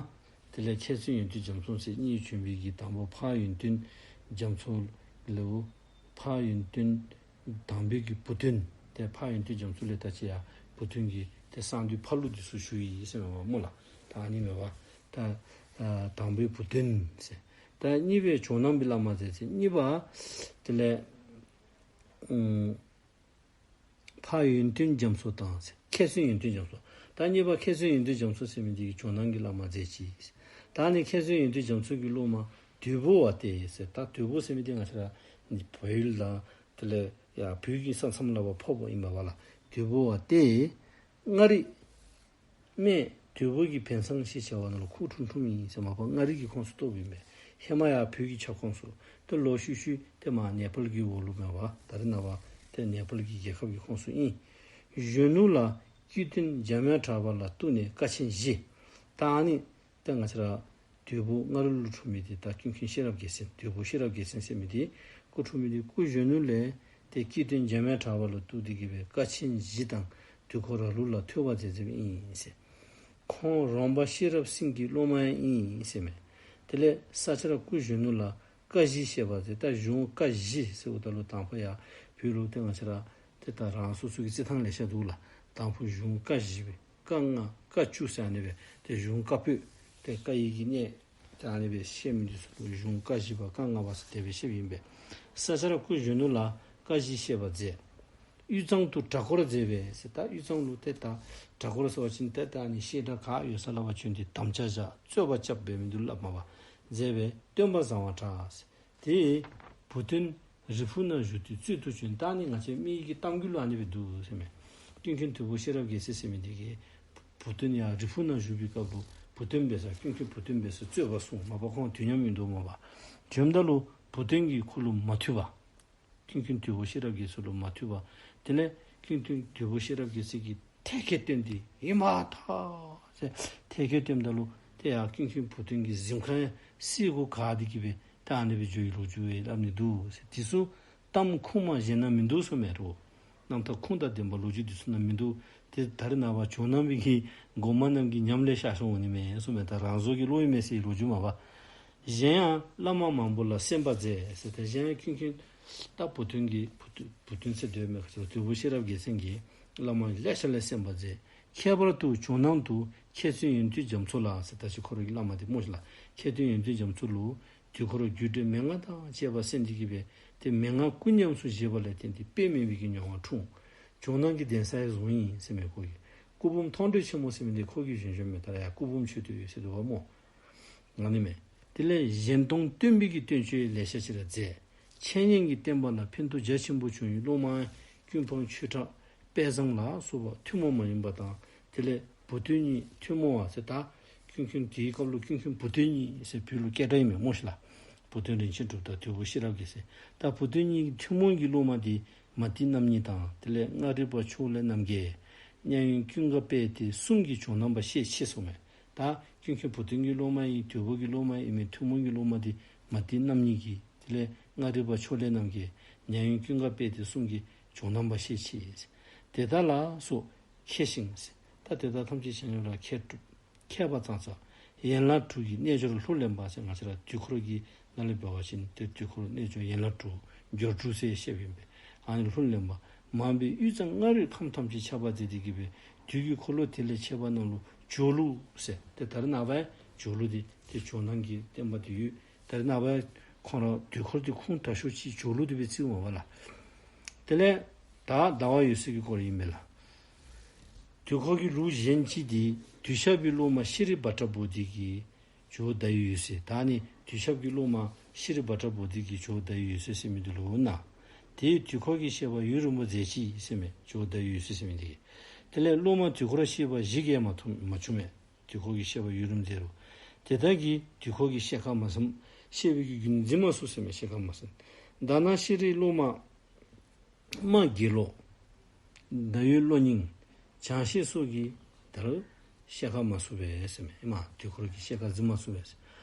དེ་ལས་མཁས་བཙུན་ཡོན་ཏན་རྒྱ་མཚོ་ཟེར་གཉིས་བྱོན་པའི་གི་དང་པོ་འཕགས་ཡོན་ཏན་རྒྱ་མཚོ་ལུ་འཕགས་ཡོན་ཏན་དང་པོའི་གི་བུ་སྟོན་ཏེ་འཕགས་ཡོན་ཏན་རྒྱ་མཚོ་ལས་ད་ཅི་ཡང་བུ་སྟོན་གྱི་ཏེ་གསང་འདུས་ཕ་ལུ་འདི་ཚུ་ཞུ་ཡི་ཟེར་མས་པ་སྨོ་ལགས། ད་ཨ་ནི་མས་པ། ད་ཨ་དང་པོའི་བུ་སྟོན་ཟེར། ད་གཉིས་པའི་ཇོ་ནང་པའི་བླ་མ་མཛད་ཟེར། གཉིས་པ་དེ་ལས་ཨུམ་འཕགས་ཡོན་ཏན་རྒྱ་མཚོ་དང་ཟེར། མཁས་བཙུན་ཡོན་ཏན་རྒྱ་མཚོ། ད་གཉིས་པ་མཁས་བཙུན་ཡོན་ཏན་རྒྱ་མཚོ་ཟེར་མི་འདི་གིས་ཇོ་ནང་གི་བླ་མ་མཛད་ཅི། ད་ཨ་ནི་མཁས་བཙུན་ཡོན་ཏན་རྒྱ་མཚོ་གི་སློབ་མ་དོལ་པོ་བ་སྟེ་ཟེར། ད་དོལ་པོ་ཟེར་མི་འདི་ང་བཅས་ར་བལ་ཡུལ་དང་དེ་ལས་ཡར་བོད་ཀྱི་ས་མཚམས་ལུ་ཕོགཔ་ཨིན་པས་ལགས། དོལ་པོ་བ་སྟེ་མངའ་རིས་སྨད་དོལ་པོ་གི་བན་ཚང་ཞེས་བྱ་བ་ནང་ལུ་ཁུག་འཁྲུངས་འཁྲུངསམ་ཨིན་ཟེར། མ་པ་མངའ་རིས་ཀྱི་ཁོངས་སུ་གཏོགསཔ་ཨིན་པས། ཧེ་མ་ཡར་བོད་ཀྱི་ཁྱབ་ཁོངས་སུ། ཏེ་ལོག་ཤུལ་ཤུལ་ཏེ་མར་ནེ་པཱལ་གྱི་འོག་ལུ་མས་པ། ད་རེས་ནངས་པ་ཏེ་ནེ་པཱལ་གྱི་རྒྱལ་ཁབ་ཀྱི་ཁོངས་སུ་ཨིན། གཞོན་ནུ་ལ་སྐྱེ་བསྟན་འཇམ་དབྱངས་གྲགས་པ་ལ་གཏུགས་ནས་ཀ་ཆེན་བཞི། ད་ཨ་ནི་ཏེ་ང་བཅས་ར་དོལ་པོ་མངའ་རིས་ལུ་འཁྲུངས་མི་འདི་ད་ཀུན་མཁྱེན་ཤེས་རབ་རྒྱལ་མཚན། དོལ་པོ་ཤེས་རབ་རྒྱལ་མཚན་ཟེར་མི་འདི་སྐུ་འཁྲུངས་མི་འདི་སྐུ་གཞོན་ནུ་ལས་ཏེ་སྐྱེ་བསྟན་འཇམ་དབྱངས་གྲགས་པ་ལ་གཏུགས་ཏེ་གི་སྦེ་ཀ་ཆེན་བཞི་དང་དུས་འཁོར་ར་ལུག་ལ་ཐོས་པ་མཛད་མཛདཔ་ཨིན་ཟེར། ཁོང་རོང་པ་ཤེས་རབ་སེང་གེའི་སློབ་མ་ཡང་ཨིན་ཟེར་མས། དེ་ལས་ས་ཆ་ར་སྐུ་གཞོན་ནུ་ལ་བཀའ་བཞི་བཤད་པ་ཟེར། ད་གཞུང་བཀའ་བཞི་ཟེརཝ་ད་ལུ་དང་པ་ཡར་བོད་ལུ་ཏེ་ང་བཅས་ར་ཏེ་ད་རང་སོ་སོ་གི་རྩིས་ཐངས་ལེ་ཤ་འདུག་ལགས། དང་པོ་གཞུང་བཀའ་བཞི་སྦེ་བཀའ་ལྔ་བཀའ་བཅུ་ཟེར་ཨ་ནི་སྦེ་ཏེ་གཞུང་བཀའ་པོད་ཏེ་བཀའ་ཡི་གི་གནས་ཏེ་ཨ་ནི་སྦེ་བཤད་མི་འདི་ཚུ་ལུ་གཞུང་བཀའ་བཞི་པ་བཀའ་ལྔ་པ་ཟེར་དེ་སྦེ་བཤདཔ་ཨིན་པས། ས་ཆ་ར་སྐུ་གཞོན་ནུ་ལ་བཀའ་བཞི་བཤད་པ་མཛད། དབུས་གཙང་དུ་གྲྭ་སྐོར་མཛད་པས་ཟེར། ད་དབུས་གཙང་ལུ་ཏེ་ད་གྲྭ་སྐོར་ཟེར་བ་ཅིན་ཏེ་ད་ཨ་ནི་བཤད་གྲྭ་ག་ཡོད་ས་ལུ་ཕར་བྱོན་ཏེ་དམ་བཅའ་བཞག་རྩོད་པ་རྐྱབ་འབད་མི་འདི་ལུ་སླབ་མས་པ། མཛད་པས་སྟོན་པ་བཟང་བར་གྲགས་ཟེར། དེ་བུ་སྟོན་རི་ཕུག་ན་བཞུགས་ཏེ་རྩོད་དུ་བྱོན། ད་ཨ་ནི་ང་བཅས་མི་གི་གཏམ་རྒྱུད་ལུ་ཨ་ནི་སྦེ་འདུག་ཟེར་མས། ཀུན་མཁྱེན་དོལ་པོ་ཤེས་རབ་རྒྱལ་མཚན་ཟེར་མི་འདི་གིས་བུ་སྟོན་ཡར་རི་ཕུག་ན་བཞུགས་པའི་སྐབས་ལུ་བུ་སྟོན་འབད་སར་ཀུན་མཁྱེན་བུ་སྟོན་འབད་སར་རྩོད་པ་གསུངས། མ་པ་ཁོང་དུས་མཉམ་ཨིན་འདུག་མས་པ། བྱོནམ་ད་ལུ་བུ་སྟོན་གྱིས་ཁོ་ལུ་མ་ཐུབ་པར་ཀུན་མཁྱེན་དོལ་པོ་ཤེས་རབ་རྒྱལ་མཚན་ལུ་མ་ཐུབ་པར་དེ་ལས་ཀུན་མཁྱེན་དོལ་པོ་ཤེས་རབ་རྒྱལ་མཚན་གྱིས་ཐལ་གྱིས་བཏོན་ཏེ་ཨིན་མས་ད་ཟེར་ཐལ་གྱིས་བཏོནམ་ད་ལུ་ཏེ་ཡར་ཀུན་མཁྱེན་བུ་སྟོན་གྱི་གཟིམ་ཁང་ཡང་བསིལ་གུ་ག་སྟེ་གི་སྦེ་ད་ཨ་ནི་སྦེ་འགྱོ་བའི་ལོ་རྒྱུས་སྦེ་སླབ་ནི་འདུག་ཟེར། དེ་ཚུ་གཏམ་ཁུངས་མ་གཞན་ན་མིན་འདུག་གསུངས་མས་རོ། རྣམ་ཐར་ཁུངས་དང་ལྡན་པ་ལོ་རྒྱུས་འདི་ཚུ་ནང་མིན་འདུག། ཏེ་ད་རེས་ནངས་པ་ཇོ་ནང་པའི་གི་གོང་མ་རྣམས་ཀྱི་ཉམས་ལེན་ཤར་སོང་འོང་ནི་མས་གསུངས་མས། ད་རང་བཟོ་གི་བློ་ཨིན་མས་ཟེར་ལོ་རྒྱུས་མས་པ། གཞན་ཡང་བླ་མ་མང་པོ་ལ་གསན་པ་མཛད་ཟེར། ད་གཞན་ཡང་ཀུན་མཁྱེན་ད་བུ་སྟོན་གྱི་བུ་སྟོན་བུ་སྟོན་ཟེར་འདོད་མེད་ཁ་ཚུ་དོལ་པོ་ཤེས་རབ་རྒྱལ་མཚན་གྱིས་བླ་མ་ལེ་ཤ་ལ་གསན་པ་མཛད། ཁྱད་པར་དུ་ཇོ་ནང་དུ་མཁས་བཙུན་ཡོན་ཏན་རྒྱ་མཚོ་ལ་ཟེར། ད་ཅི་ཁོ་ར་གི་བླ་མ་འདི་སྨོ་ཤིག་ལགས། མཁས་བཙུན་ཡོན་ཏན་རྒྱ་མཚོ་ལུ་དུས་འཁོར་རྒྱུད་སྡེ་མན་ངག་དང་བཅས་པ་གསན་ཏེ་གི་སྦེ་ ཏེ་མན་ངག་སྐུ་ཉམས་སུ་བཞེས་པ་ལས་བརྟེན་ཏེ་དཔེ་མེད་པའི་གི་མྱོང་བ་འཁྲུངས། ཇོ་ནང་གི་གདན་ས་ཡང་བཟུང་ཡི་ཟེར་མས་ཁོ་གིས། སྐུ་འབུམ་མཐོང་གྲོལ་ཆེན་མོ་ཟེར་མི་འདི་ཁོ་གིས་བཞེངས་བཞེངསམ་མས། ད་ར་ཡ་སྐུ་འབུམ་མཆོད་རྟེན་ཡོད་ཟེར་འདུག་པ་སྨོ། ཨ་ནི་མས། དེ་ལས་གཞན་སྟོང་སྟོན་པའི་གི་བསྟན་བཅོས་ལེ་ཤ་ཅིག་ར་མཛད། འཆད་ཉན་གྱི་བསྟན་པ་ལ་ཕན་ཐོགས་རྒྱ་ཆེན་པོ་བྱུང་བའི་སློབ་མ་ཀུན་སྤངས་ཆོས་གྲགས་དཔལ་བཟང་ལ་སོགས་པ་ཐུན་མོང་མ་ཡིན་པ་དང་། དེ་ལས་བུ་སྟོན་གཉིས་ཐུན་མོང་བ་ཟེར། ད་ཀུན་མཁྱེན་དེའི་སྐབས་ལུ་ཀུན་མཁྱེན་བུ་སྟོན་གཉིས་ཟེར་བོད་ལུ་སྐད་གྲགས་ཨིན་མས་སྨོ་ཤིག་ལགས། བུ་སྟོན་རིན་ཆེན་གྲུབ་དང་དོལ་པོ་ཤེས་རབ་རྒྱལ་མཚན། ད་བུ་སྟོན་གཉིས་ཐུན་མོང་གི་སློབ་མ་འདི་མ་ཏི་རྣམ་གཉིས་དང་། དེ་ལས་མངའ་རིས་པ་ཕྱོགས་ལས་རྣམ་རྒྱལ། མཉན་ཡོད་ཀུན་དགའ་དཔལ་དེ་གསུམ་གྱིས་ཇོ་ནང་པ་ཤེད་ཆེ་གསུངས་མས། ད་ཀུན་མཁྱེན་བུ་སྟོན་གྱི་སློབ་མ་ཨིན། དོལ་པོ་གི་སློབ་མ་ཨིན་མས། ཐུན་མོང་གི་སློབ་མ་འདི་མ་ཏི་རྣམ་གཉིས་ཀྱིས། དེ་ལས་མངའ་རིས་པ་ཕྱོགས་ལས་རྣམ་རྒྱལ། མཉན་ཡོད་ཀུན་དགའ་དཔལ་དེ་གསུམ་གྱིས་ཇོ་ནང་པ་ཤེད་ཆེ། དེ་དག་ལ་སོགས་མཁས་ཤིང་ཟེར། ད་དེ་དག་ཐམས་ཅད་ཆ་མཉམ་ར་མཁས་གྲུབ། མཁས་པ་ཙང་ཙང་། ཡན་ལག་དྲུག་གི་རྣལ་འབྱོར་ལྷུར་ལེན་པ་ཟེར། ང་བཅས་ར་དུས་འཁོར་གྱི་ནང་ལས་འབད་བ་ཅིན་ཏེ་དུས་འཁོར་རྣལ་འབྱོར་ཡན་ལག་དྲུག་འབྱོར་དྲུག་ཟེར་བཤད་པའི་ཨིན་པས། ཨ་ནི་ལྷུར་ལེན་པ། མང་པོས་དབུས་གཙང་མངའ་རིས་ཁམས་ཐམས་ཅད་ཁྱབ་པར་མཛད་དེ་གི་སྦེ་དུས་ཀྱི་འཁོར་ལོ་དེ་ལས་ཕྱད་པ་རྣམས་ལུ་ཇོ་ལུ་ཟེར། ཏེ་ད་རེས་ནངས་པ་ཇོ་ལུ་འདི་ཏེ་ཇོ་ནང་གི་བསྟན་པ་འདི་ཡོད། ད་རེས་ནངས་པ་ཁོང་ར་དུས་འཁོར་འདི་ཁུངས་དྲག་ཤོས་ཅིག་ཇོ་ལུ་འདི་སྦེ་བརྩིཝ་མས་པ་ལགས། དེ་ལས་ད་ཟླ་བ་འོད་གསལ་གྱི་སྐོར་ཨིན་མས་ལགས། དུས་འཁོར་གྱི་ལུགས་གཞན་ཅིག་འདི་དུས་ཞབས་པའི་སློབ་མ་ཤྲཱི་བྷ་དྲ་བོ་དྷི་གིས་ཇོ་བོ་ཟླ་འོད་འོད་གསལ། ད་ནི་དུས་ཞབས་ཀྱི་སློབ་མ་ཤྲཱི་བྷ་དྲ་བོ་དྷི་གིས་ཇོ་བོ་ཟླ་འོད་འོད་གསལ་ཟེར་མི་འདི་ལུ་ན། དེས་དུས་འཁོར་གྱི་བཤད་པ་ཡུན་རིང་པོ་མཛད་ཅི་ཟེར་མས། ཇོ་བོ་ཟླ་འོད་འོད་གསལ་ཟེར་མི་འདི་གིས། དེ་ལས་སློབ་མ་དུས་འཁོར་བཤད་པ་བཞི་གིས་མ་ཐུབ་མ་བྱུང་མས། དུས་འཁོར་གྱི་བཤད་པ་ཡུན་རིང་མཛད་རུང་། དེ་དག་གིས་དུས་འཁོར་གྱི་བཤད་ཁ་མ་ཟིན། བཤད་པའི་གི་རྒྱུན་འཛིན་མ་ཚུགས་ཟེར་མས། བཤད་ཁ་མ་ཟིན། ད་ནང་ཤྲཱིའི་སློབ་མ་རྨ་དགེ་ལོ། ཟླ་འོད་བློ་སྙིང་། བྱང་ཤེས་སོགས་ཀྱིས་ད་རུང་བཤད་ཁ་མ་ཚུགས་པས་ཟེར་མས། ཨེ་མ་དུས་འཁོར་གྱི་བཤད་ཁ་འཛིན་མ་ཚུགས་པས།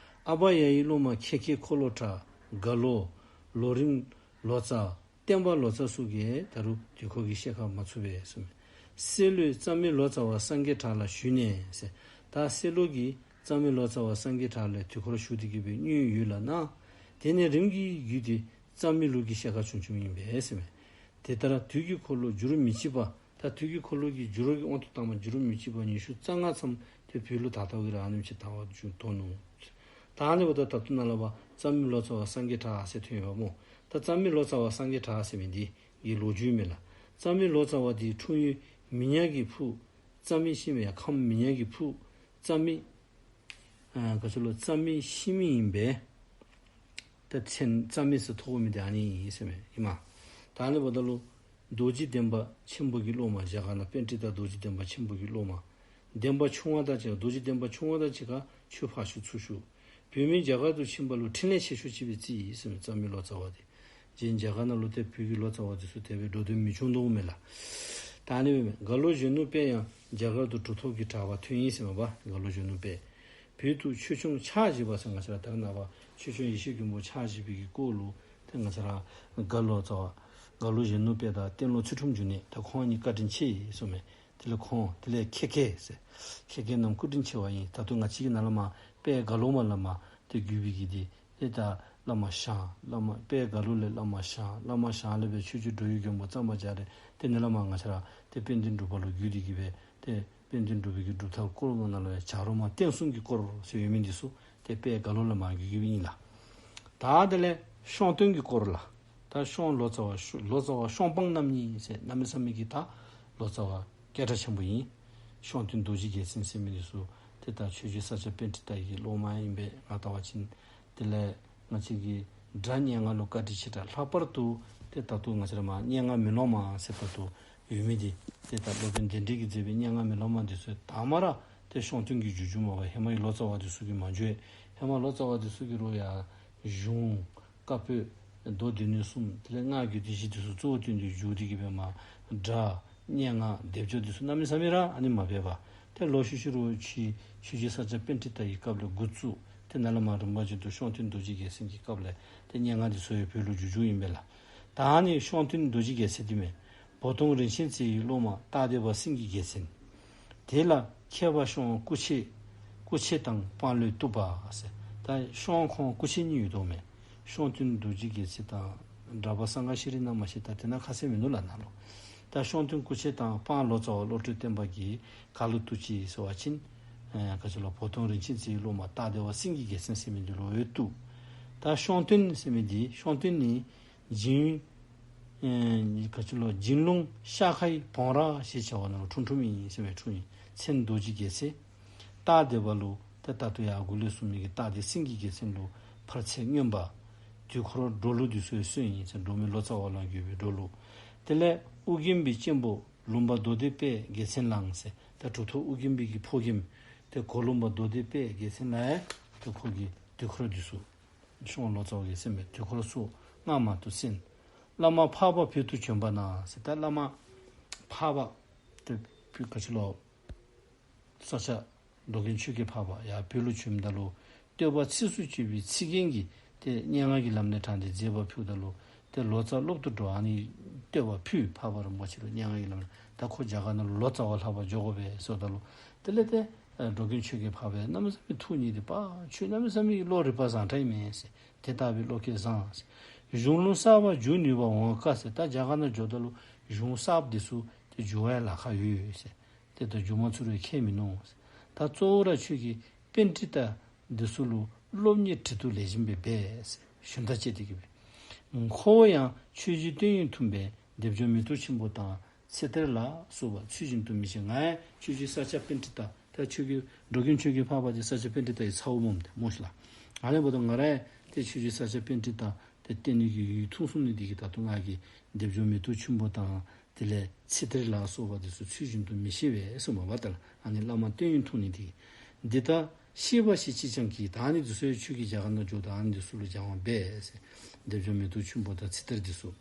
ཨ་པ་ཡ་ཡི་སློབ་མ་ཁྱད་མཁས་འཁོར་ལོ་གྲགས། རྒྭ་ལོ། ལོ་རིང་། ལོ་ཙཱ། བསྟན་པ་ལོ་ཙཱ་སོགས་ཀྱིས་ད་རུང་དུས་འཁོར་གྱི་བཤད་ཁ་མ་ཚུགས་པས་ཟེར་མས། སྲེ་ལོས་རྩ་མེད་ལོ་ཙཱ་བ་སངས་རྒྱས་གྲགས་ལ་ཞུས་ནས་ཟེར། ད་སྲེ་ལོ་གིས་རྩ་མེད་ལོ་ཙཱ་བ་སངས་རྒྱས་གྲགས་ལ་དུས་འཁོར་ཞུ་སྟེ་གི་སྦེ་བསྙུན་ཡོད་ལགས་ན། དེ་ནས་རིམ་གྱིས་བརྒྱུད་དེ་རྩ་མེད་ལུགས་ཀྱི་བཤད་ཁ་བྱུང་བྱུངམ་ཨིན་པས་ཟེར་མས། དེ་ལྟར་དུས་ཀྱི་འཁོར་ལོ་འགྱུར་མི་བྱེད་པ། ད་དུས་ཀྱི་འཁོར་ལོ་གི་འགྱུར་བའི་དབང་དུ་བཏང་བ་འགྱུར་མི་བྱེད་པ་ཉི་ཤུ་རྩ་ལྔ་ཙམ་དེ་བོད་ལུ་ད་ལྟོ་གི་ར་ཨ་ནེམ་ཅིག་དར་བ་བྱུང་དོ་ནུག། ད་ཨ་ནི་འབདཝ་ད་ད་ལྟོ་ནཱ་ལས་ཕར་རྩ་མེད་ལོ་ཙཱ་བ་སངས་རྒྱས་གྲགས་ཟེར་ཐོན་ཡོདཔ་སྨོ། ད་རྩ་མེད་ལོ་ཙཱ་བ་སངས་རྒྱས་གྲགས་ཟེར་མི་འདི་གི་ལོ་རྒྱུས་མས་ལགས། རྩ་མེད་ལོ་ཙཱ་བ་འདི་འཁྲུངས་ཡུལ་མི་ཉག་གི་ཕུག། རྩ་མེད་ཤི་མི་ཡ་ཁམས་མི་ཉག་གི་ཕུག། རྩ་མེད་ཨ་ག་ཅི་ལོ་རྩ་མེད་ཤི་མི་ཨིན་པས། ད་མཚན་རྩ་མེད་ཟེར་ཐོགས་མི་འདི་ཨ་ནི་ཨིན་ཟེར་མས། ཨིན་མས། ད་ཨ་ནི་འབདཝ་ད་ལུ་རྡོ་རྗེ་གདན་པ་ཆེན་པོ་གི་སློབ་མ་རྒྱ་གར་ནང་པཎྜི་ཏ་རྡོ་རྗེ་གདན་པ་ཆེན་པོ་གི་སློབ་མ། གདན་པ་ཆུང་བ་དང་གཅིག་ཁར་རྡོ་རྗེ་གདན་པ་ཆུང་བ་དང་གཅིག་ཁར་ཆོས་ཕར་ཞུ་ཚུར་ཞུ། བོད་མི་རྒྱ་གར་དུ་ཕྱིན་པ་ལུ་འཕྲིན་ལས་ཆེ་ཤོས་ཅིག་སྦེ་བརྩི་ཡི་ཟེར་མས། རྩ་མེད་ལོ་ཙཱ་བ་འདི། རྗེ་རྒྱ་གར་ནང་ལུ་ཏེ་བོད་ཀྱི་ལོ་ཙཱ་བ་འདི་ཚུ་དེ་སྦེ་འགྲོ་དོན་མི་བྱུང་དོ་མས་ལགས། ད་ཨ་ནི་སྦེ་མས། རྒྭ་ལོ་གཞོན་ནུ་དཔལ་ཡང་རྒྱ་གར་དུ་གྲུབ་ཐོབ་ཀྱི་གྲགས་པ་ཐོན་ཡི་ཟེར་མས་པ། རྒྭ་ལོ་གཞོན་ནུ་དཔལ། བོད་དུ་ཆོས་སྐྱོང་ཕྱག་བཞེས་པ་ཟེར། ང་བཅས་ར་ད་རེས་ནངས་པ་ཆོས་སྐྱོང་ཡེ་ཤེས་མགོན་པོ་ཕྱག་བཞེས་པའི་གི་སྐོར་ལུ་ཏེ་ང་བཅས་ར་རྒྭ་ལོ་ཙཱ་བ་རྒྭ་ལོ་གཞོན་ནུ་དཔལ་དང་སྟེང་ལོ་ཚུལ་ཁྲིམས་འབྱུང་གནས་ད་ཁོང་གཉིས་བཀའ་དྲིན་ཆེ་ཡི་གསུངས་མས། དེ་ལས་ཁོང་དེ་ལས་ཁྱད་མཁས་ཟེར། ཁྱད་མཁས་རྣམས་སྐུ་དྲིན་ཆེ་བ་ཡིན། ད་ལྟོ་ང་བཅས་ཀྱི་ནཱ་ལས་མར་དཔལ་རྒྭ་ལོ་མ་ལས་མར་ཏེ་བརྒྱུད་པའི་གི་འདི་ཏེ་ད་བླ་མ་ཞང་བླ་མ་དཔལ་རྒྭ་ལོ་ལས་བླ་མ་ཞང་བླ་མ་ཞང་ལས་སྦེ་ཆོས་རྗེ་འགྲོ་བའི་མགོན་པོ་གཙང་པ་རྒྱ་རས། ཏེ་ནཱ་ལས་མར་ང་བཅས་ར་ཏེ་དཔལ་ལྡན་འབྲུག་པ་ལུ་བརྒྱུད་དེ་གི་སྦེ་ཏེ་དཔལ་ལྡན་འབྲུག་པའི་གི་སྒྲུབ་ཐབས་སྐོར་ལུ་ནཱ་ལས་བྱ་རོག་མ་བསྟན་སྲུང་གི་སྐོར་ཟེར་ཡོད་མི་འདི་ཚུ་ཏེ་དཔལ་རྒྭ་ལོ་ལས་མར་བརྒྱུད་བརྒྱུདཔ་ཨིན་ལགས། ད་དེ་ལས་ཤོང་སྟོན་གྱི་སྐོར་ལགས། ད་ཤོང་ལོ་ཙཱ་བ་ཤོ་ལོ་ཙཱ་བ་ཤོང་སྤང་རྣམ་གཉིས་ཟེར་གནམ་མེད་ས་མེད་ཀྱི་ད་ལོ་ཙཱ་བ་སྐད་གྲགས་ཆེན་པོ་ཨིན། ཤོང་སྟོན་རྡོ་རྗེ་རྒྱལ་མཚན་ཟེར་མི་འདི་ཚུ་ཏེ་ད་ཆོས་རྗེ་ས་སྐྱ་པཎྜི་ཏ་གི་སློབ་མ་ཨིན་པས། ང་བལྟ་བ་ཅིན་དེ་ལས་ང་བཅས་ཀྱི་སྒྲ་སྙན་ངག་ལུ་བཀའ་དྲིན་ཆེ་དྲགས། ལྷག་པར་དུ་ཏེ་ད་ལྟོ་ང་བཅས་ར་མར་སྙན་ངག་མེ་ལོང་མ་ཟེར་ད་ལྟོ་ཡོད་མི་འདི་ཏེ་ད་སློབ་དཔོན་གདན་འདྲེན་གྱིས་མཛད་པའི་སྙན་ངག་མེ་ལོང་མ་འདི་ཚུ་དང་པ་ར་ཏེ་ཤོང་སྟོན་གྱིས་བསྒྱུར་བསྒྱུརཝ་མས་པ། ཧེ་མ་གི་ལོ་ཙཱ་བ་འདི་ཚུ་གིས་མ་བསྒྱུར། ཧེ་མ་ལོ་ཙཱ་བ་འདི་ཚུ་གིས་རོགས་ཡར་གཞུང་བཀའ་པོད་མདོ་སྡེ་སྣོད་གསུམ་དེ་ལས་སྔགས་རྒྱུད་སྡེ་བཞི་འདི་ཚུ་གཙོ་བོ་བཏོན་ཏེ་བསྒྱུར་ཏེ་གི་སྦེ་མར་སྒྲ་སྙན་ངག་སྡེབ་སྦྱོར་འདི་ཚུ་གནམ་མེད་ས་མེད་ར་ཨ་ནི་མ་སྦས་པར་ཏེ་ལོག་ཤུལ་ཤུལ་རོགས་ཆོས་ཆོས་རྗེ་ས་སྐྱ་པཎྜི་ཏ་གི་སྐབས་ལས་འགོ་བཙུགས་ཏེ་ནཱ་ལས་མར་རིམ་པ་བཞིན་དུ་ཤོང་སྟོན་རྡོ་རྗེ་རྒྱལ་མཚན་གྱི་སྐབས་ལས་ཏེ་སྙན་ངག་འདི་ཚུ་ཡང་བོད་ལུ་བསྒྱུར་བསྒྱུརཝ་ཨིན་པས་ལགས། ད་ཨ་ནི་ཤོང་སྟོན་རྡོ་རྗེ་རྒྱལ་མཚན་འདི་མས། བོ་དོང་རིན་ཆེན་རྩེ་ཡི་སློབ་མ་སྟག་སྡེ་པ་སེང་གེ་རྒྱལ་མཚན། དེ་ལ་མཁས་པ་ཤོང་སྐུ་མཆེད་སྐུ་མཆེད་དང་སྤང་བློའི་རྟུལ་པ་ཟེར། ད་ཤོང་ཁོང་སྐུ་མཆེད་གཉིས་ཡོད་དོ་མས། ཤོང་སྟོན་རྡོ་རྗེ་རྒྱལ་མཚན་དང་གྲགས་པ་སངྒ་ཤྲཱི་ནང་མ་ཤེས། ད་དེ་ནང་ཁ་གསལ་མིན་འདུག་ལགས་ནཱ་ལུ། ད་ཤོང་སྟོན་སྐུ་མཆེད་དང་སྤང་ལོ་ཙཱ་བ་བློ་གྲོས་བརྟན་པ་གིས་ག་ལུ་རྟུལ་ཅི་ཟེར་བ་ཅིན་ཨེ་ག་ཅི་ལོ་བོ་དོང་རིན་ཆེན་རྩེ་ཡི་སློབ་མ་སྟག་སྡེ་པ་སེང་གེ་རྒྱལ་མཚན་ཟེར་མི་འདི་ལུ་ཡང་རྟུལ། ད་ཤོང་སྟོན་ཟེར་མི་འདི་ཤོང་སྟོན་ནི་ འཇིང་ཨེ་ག་ཅི་ལོ་འཇིང་ལུང་ཤ་ཁའི་བོང་ར་ཞེས་བྱ་བ་ནང་ལུ་འཁྲུངས་འཁྲུངསམ་ཨིན་ཟེར་མས། འཁྲུངས་ཨིན། མཚན་རྡོ་རྗེ་རྒྱལ་མཚན། རྟགས་དེ་བ་ལུ་ཏེ་ད་ལྟོ་ཡར་གུ་ལས་གསུངས་མི་གི་རྟགས་དེ་སེང་གེ་རྒྱལ་མཚན་ལུ་འཕར་ཚད་མངོན་པ། དུས་འཁོར་འགྲོ་ལུགས་འདི་ཚུ་ཡང་སོ་ཨིན་ཟེར། འགྲོ་མི་ལོ་ཙཱ་བ་ལ་འགོད་པའི་འགྲོ་ལུགས། དེ་ལས་ཨོ་རྒྱན་པའི་གཅེན་པོ་ལུང་པ་མདོ་སྡེ་དཔལ་རྒྱལ་མཚན་ལའང་ཟེར། ད་གྲུབ་ཐོབ་ཨོ་རྒྱན་པའི་གི་ཕོ་རྒནམ་ཏེ་གོ་ལུང་པ་མདོ་སྡེ་དཔལ་རྒྱལ་མཚན་ལ་ཡང་ཏེ་ཁོ་གིས་དུས་འཁོར་འདི་ཚུ་ཤོང་ལོ་ཙཱ་བ་གིས་ཟེར་མས། དུས་འཁོར་སོགས་སྔ་མ་དུ་གསན། བླ་མ་འཕགས་པ་བོད་དུ་བྱོན་པ་ན་ཟེར། ད་བླ་མ་འཕགས་པ་ཏེ་བོད་ག་ཅི་ལོ་ས་སྐྱ་འགྲོ་མགོན་ཆོས་རྒྱལ་འཕགས་པ་ཡར་བོད་ལུ་བྱོནམ་ད་ལུ་བསྟོད་པ་ཚིགས་སུ་བཅད་པའི་ཚིག་རྒྱན་གྱིས་ཏེ་སྙན་ངག་གི་ལམ་ནས་དྲངས་ཏེ་མཛད་པ་ཕུལཝ་ད་ལུ་ཏེ་ལོ་ཙཱ་སློབ་ཏུ་འགྲོ། ཨ་ནི་བསྟོད་པ་ཕུལ། འཕགས་པ་རིན་པོ་ཆེ་ལུ་སྙན་ངག་གི་ལམ་ནས། ད་ཁོ་རྒྱ་གར་ནང་ལུ་ལོ་ཙཱ་བ་ལྷ་བར་འགྱོ་དགོ་པས་ཟེརཝ་ད་ལུ་དེ་ལས་ཏེ་ཨེ་འགྲོ་མགོན་ཆོས་རྒྱལ་འཕགས་པ་གནམ་མེད་ས་མེད་ཐུགས་མཉེས་ཏེ་པ་ཁྱོད་གནམ་མེད་ས་མེད་ཀྱི་བློ་རིག་པ་བཟང་དྲགས་ཨིན་མས་ཟེར། དེ་ལྟ་བུའི་བློ་སྐྱེད་བཟང་ཟེར། གཞུང་ལུགས་གསར་པ་བསྒྱུར་ནུས་པ་འོང་བ་དཀའ་ཟེར། ད་རྒྱ་གར་ནང་འགྱོཝ་ད་ལུ་གཞུང་གསརཔ་འདི་ཚུ་ཏེ་བསྒྱུར་བའི་ལཱ་ཁག་ཡོད་ཟེར། ཏེ་ད་བསྒྱུར་མ་ཚུགས་རུང་ཁྱད་མིན་ནུག་ཟེར། ད་གཙོ་བོ་ར་ཁྱོད་ཀྱིས་པཎྜི་ཏ་འདི་ཚུ་ལུ་སློབ་གཉེར་ཁྲིད་གཏུག་ལེགས་ཤོམ་སྦེ་འབད་ཟེར་ཞུན་དག་བཅད་དེ་གི་སྦེ། ཁོ་བོ་ཡང་ཆོས་རྗེ་སྟོན་དབྱིངས་ཐུབ་པའི་སྡེབ་སྦྱོར་མེ་ཏོག་ཆུན་པོ་དང་ཚེ་གཏེར་ལ་སོགས་པ་ཚུལ་བཞིན་དུ་མི་ཤེས། ང་ཡང་ཆོས་རྗེ་ས་སྐྱ་པཎྜི་ཏ་ད་ཆོས་རྒྱལ་འགྲོ་མགོན་ཆོས་རྒྱལ་འཕགས་པ་འདི་ས་སྐྱ་པཎྜི་ཏ་གི་ཚ་བོ་སྨོ་སྨོ་ཤིག་ལགས། ཨ་ནི་འབདཝ་ད་ང་ར་ཡང་ཏེ་ཆོས་རྗེ་ས་སྐྱ་པཎྜི་ཏ་ཏེ་བསྟེན་ནི་གི་ཡུལ་ཐུགས་སུ་ནི་འདི་གིས་ད་ལྟོ་ང་གིས་སྡེབ་སྦྱོར་མེ་ཏོག་ཆུན་པོ་དང་དེ་ལས་ཚེ་གཏེར་ལ་སོགས་པ་འདི་ཚུ་ཚུལ་བཞིན་དུ་མི་ཤེས་པས་གསུངསམ་མས་པ། ད་ཨ་ནི་བླ་མ་སྟོན་དབྱིངས་ཐུགས་ནི་འདི་གིས། འདི་ལྟར་ཤེས་པ་ཞིག་ཅིས་ཀྱང་གྱིས། ད་ཨ་ནི་འདི་ཚུ་ཡང་ཁྱོད་ཀྱིས་རྒྱ་གར་ནང་འགྱོཝ་ད་ཨ་ནི་འདི་ཚུ་ལུ་སྦྱང་བ་འབད་ཟེར། སྡེབ་སྦྱོར་མེ་ཏོག་ཆུན་པོ་དང་ཚེ་གཏེར་འདི་ཚུ།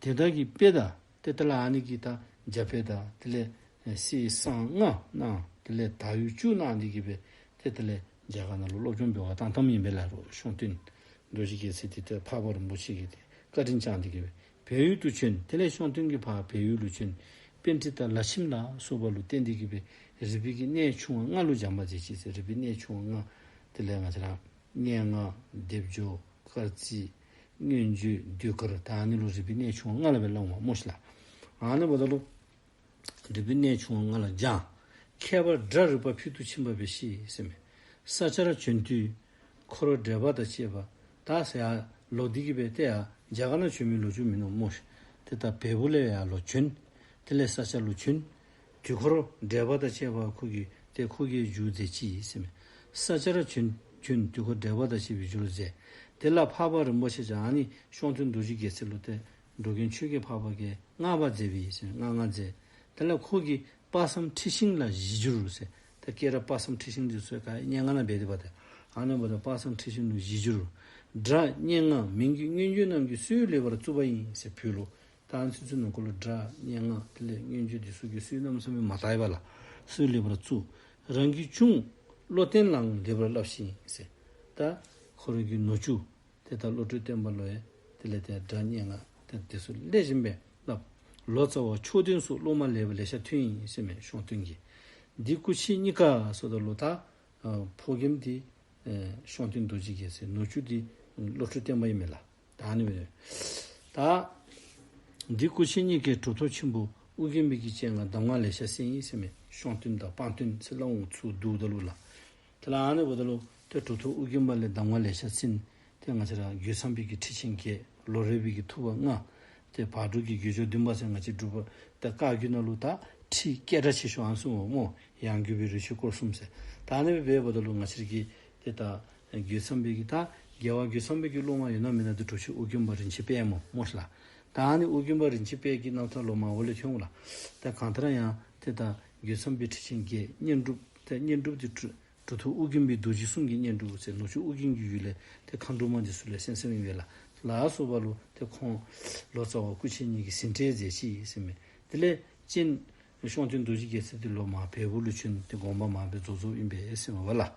དེ་དག་གི་དཔེ་དང་ཏེ་ད་ལ་ཨ་ནི་གི་ད་རྒྱ་དཔེ་དང་དེ་ལས་ཨེ་གསེར་སྲང་ལྔ་གནང་དེ་ལས་དར་ཡོལ་བཅུ་གནང་འདི་གི་སྦེ་ཏེ་དེ་ལས་རྒྱ་གར་ནང་ལུ་སློབ་སྦྱོང་འབད་བར་བཏང་བཏངམ་ཨིན་པས་ལགས། རོགས་ཤོང་སྟོན་རྡོ་རྗེ་རྒྱལ་མཚན་འདི་ཏེ་འཕགས་པ་རིན་པོ་ཆེ་གིས་ཏེ་བཀའ་དྲིན་བསྐྱངས་འདི་གི་སྦེ་བལ་ཡུལ་དུ་བྱོན། དེ་ལས་ཤོང་སྟོན་གྱིས་ཕར་བལ་ཡུལ་ལུ་བྱོན། པཎྜི་ཏ་ལ་ཕྱིན་ལ་སོགས་པ་ལུ་བརྟེན་འདི་གི་སྦེ་རིག་པའི་གི་གནས་ཆུང་བ་ལྔ་ལུ་སྦྱངས་པ་མཛད་ཅི་ཟེར། རིག་པའི་གནས་ཆུང་བ་ལྔ་དེ་ལས་ང་བཅས་ར་སྙན་ངག་སྡེབ་སྦྱོར་སྐར་རྩིས་མངོན་བརྗོད་ཟློས་གར་ད་ཨ་ནི་ལུ་རིག་པའི་གནས་ཆུང་བ་ལྔ་ལུ་སྦེ་སླབ་འོང་སྨོ་ཤིག་ལགས། ཨ་ནི་འབདཝ་ད་ལུ་རིག་པའི་གནས་ཆུང་བ་ལྔ་ལ་སྦྱངས། ཁྱད་པར་སྒྲ་རིག་པ་ཕུལ་དུ་ཕྱིན་པ་སྦེ་ཤེས་ཟེར་མས། ས་སྐྱར་བྱོན་དུས་འཁོར་འགྲེལ་པ་དང་བཅས་པ་ད་ཟེར་ཡར་ལོག་འདི་གི་སྦེ་ཏེ་ཡར་རྒྱ་གར་ནང་བྱོན་མི་ལོ་རྒྱུས་མིན་ནུག་སྨོ་ཤིག། ཏེ་ད་བལ་པོ་ལས་ཡར་ལོག་བྱོན། དེ་ལས་ས་སྐྱ་ལུ་བྱོན། དུས་འཁོར་འགྲེལ་པ་དང་བཅས་པ་ཁོ་གིས་ཏེ་ཁོ་གིས་བསྒྱུར་མཛད་ཅི་ཟེར་མས། ས་སྐྱར་བྱོན་བྱོན་དུས་འཁོར་འགྲེལ་པ་དང་བཅས་པའི་བསྒྱུར་མཛད། དེ་ལ་འཕགས་པ་རིན་པོ་ཆེ་ཀྱང་ཨ་ནི་ཤོང་སྟོན་རྡོ་རྗེ་རྒྱལ་མཚན་ལུ་ཏེ་འགྲོ་མགོན་ཆོས་རྒྱལ་འཕགས་པ་གིས་བསྔགས་པ་མཛད་པའི་ཟེར་བསྔགས་བསྔགས་མཛད། དེ་ལས་ཁོ་གིས་དཔག་བསམ་འཁྲི་ཤིང་ལ་གཞི་བསྒྱུར་ཟེར། ད་སྐད་གྲགས་དཔག་བསམ་འཁྲི་ཤིང་འདི་ཚུ་ག་སྙན་ངག་ནང་སྦེ་འདི་པ་ཏེ། ཨ་ནི་འབདཝ་ད་དཔག་བསམ་འཁྲི་ཤིང་ལུ་གཞི་བསྒྱུར། སྒྲ་སྙན་ངག་མིང་གི་མངོན་བརྗོད་རྣམས་ཀྱི་སྲོལ་ལེགས་པར་བཙུགས་པ་ཡིན་ཟེར་བོད་ལུ། ད་ཨ་ནི་ཚུན་ཚོད་ནང་འཁོད་ལུ་སྒྲ་སྙན་ངག་དེ་ལས་མངོན་བརྗོད་འདི་ཚུ་གི་སྲོལ་གནམ་མེད་ས་མེད་མ་དར་བས་ལགས། སྲོལ་ལེགས་པར་བཙུགས། རང་གི་གཅུང་བློ་བརྟན་ལའང་ལེགས་པར་བསླབས་ཤིང་ཟེར། ད་ཁོ་རའི་གི་ནུ་གཅུང་ཏེ་ད་བློ་གྲོས་བརྟན་པ་ལུ་ཡང་དེ་ལས་ཏེ་སྒྲ་སྙན་ངག་ཏེ་འདི་ཚུ་ལེགས་ཤོམ་སྦེ་བསླབས། ལོ་ཙཱ་བ་མཆོག་ལྡན་སོགས་སློབ་མ་ལེགས་པ་ལེ་ཤ་ཐོན་ཡི་ཟེར་མས་ཤོང་སྟོན་གྱིས། འདི་སྐུ་མཆེད་གཉིས་ཀ་ཟེརཝ་ད་ལུ་ད་ཨ་ཕོ་རྒནམ་འདི་ཨེ་ཤོང་སྟོན་རྡོ་རྗེ་རྒྱལ་མཚན། ནུ་གཅུང་འདི་བློ་གྲོས་བརྟན་པ་ཨིན་མས་ལགས། ད་ཨ་ནི་སྦེ་ད་འདི་སྐུ་མཆེད་གཉིས་ཀས་གྲུབ་ཐོབ་ཆེན་པོ་ཨོ་རྒྱན་པའི་གི་སྤྱན་སྔར་གདམས་ངག་ལེ་ཤ་གསན་ཡི་ཟེར་མས། ཤོང་སྟོན་དང་སྤངས་སྟོན་ཟེར་སླབ་འོང་། ཚུར་བསྡུཝ་ད་ལུ་ལགས། དེ་ལས་ཨ་ནི་འབདཝ་ད་ལུ་ཏེ་གྲུབ་ཐོབ་ཨོ་རྒྱན་པ་ལས་གདམས་ངག་ལེ་ཤ་གསན། ཏེ་ང་བཅས་ར་རྒོད་ཚང་པའི་གི་ཁྲིད་ཆེན་བརྒྱད། ལོ་རས་པའི་གི་ཐུབ་པ་ལྔ། ཏེ་བག་གྲོ་གི་རྒྱུ་སྦྱོར་བདུན་པ་ཟེར་ང་བཅས་འབྲུག་པ་ཏེ་བཀའ་བརྒྱུད་ནང་ལུ་ད་ཁྲིད་སྐད་གྲགས་ཆེ་ཤོས་ཨ་ནི་ཚུ་སྨོ། ཡང་བསྐྱར་བའི་རི་ཆོས་སྐོར་གསུམ་ཟེར། ད་ཨ་ནི་སྦེ་འབདཝ་ད་ལུ་ང་བཅས་ར་གི་ཏེ་ད་རྒོད་ཚང་པའི་གི་ད་རྒྱལ་བ་རྒོད་ཚང་པའི་གི་སློབ་མ་ཡོད་ན་མེད་ན་ཏེ་གྲུབ་ཆེན་ཨོ་རྒྱན་པ་རིན་ཆེན་དཔལ་སྨོ་སྨོ་ཤིག་ལགས། ད་ཨ་ནི་ཨོ་རྒྱན་པ་རིན་ཆེན་དཔལ་གྱི་རྣམ་ཐར་ལོག་མར་འོག་ལས་ཐོན་འོང་ལགས། ད་གང་ལྟར་ཡང་ཏེ་ད་རྒོད་ཚང་པའི་ཁྲིད་ཆེན་བརྒྱད། བསྙེན་སྒྲུབ་ཏེ་བསྙེན་སྒྲུབ་འདི་གྲུབ་གྲུབ་ཐོབ་ཨོ་རྒྱན་པའི་རྡོ་རྗེ་གསུང་གི་བསྙེན་སྒྲུབ་ཟེར་ནུ་གཅུང་ཨོ་རྒྱན་གྱི་ཡུལ་ལས་ཏེ་མཁའ་འགྲོ་མ་འདི་ཚུ་ལས་གསན་གསནམ་ཨིན་པས་ལགས། ལ་སོགས་པ་ལུ་ཏེ་ཁོང་ལོ་ཙཱ་བ་སྐུ་མཆེད་གཉིས་ཀྱིས་ཟིན་བྲིས་མཛད་ཅི་ཟེར་མས། དེ་ལས་སྤྱན་ཤོང་སྟོན་རྡོ་རྗེ་རྒྱལ་མཚན་འདི་ལོག་མར་བལ་པོ་ལུ་བྱོན་ཏེ་དགོངས་པ་མར་སྦེ་རྫོགས་རྫོགསཔ་ཨིན་པས་ཟེར་མས་པ་ལགས།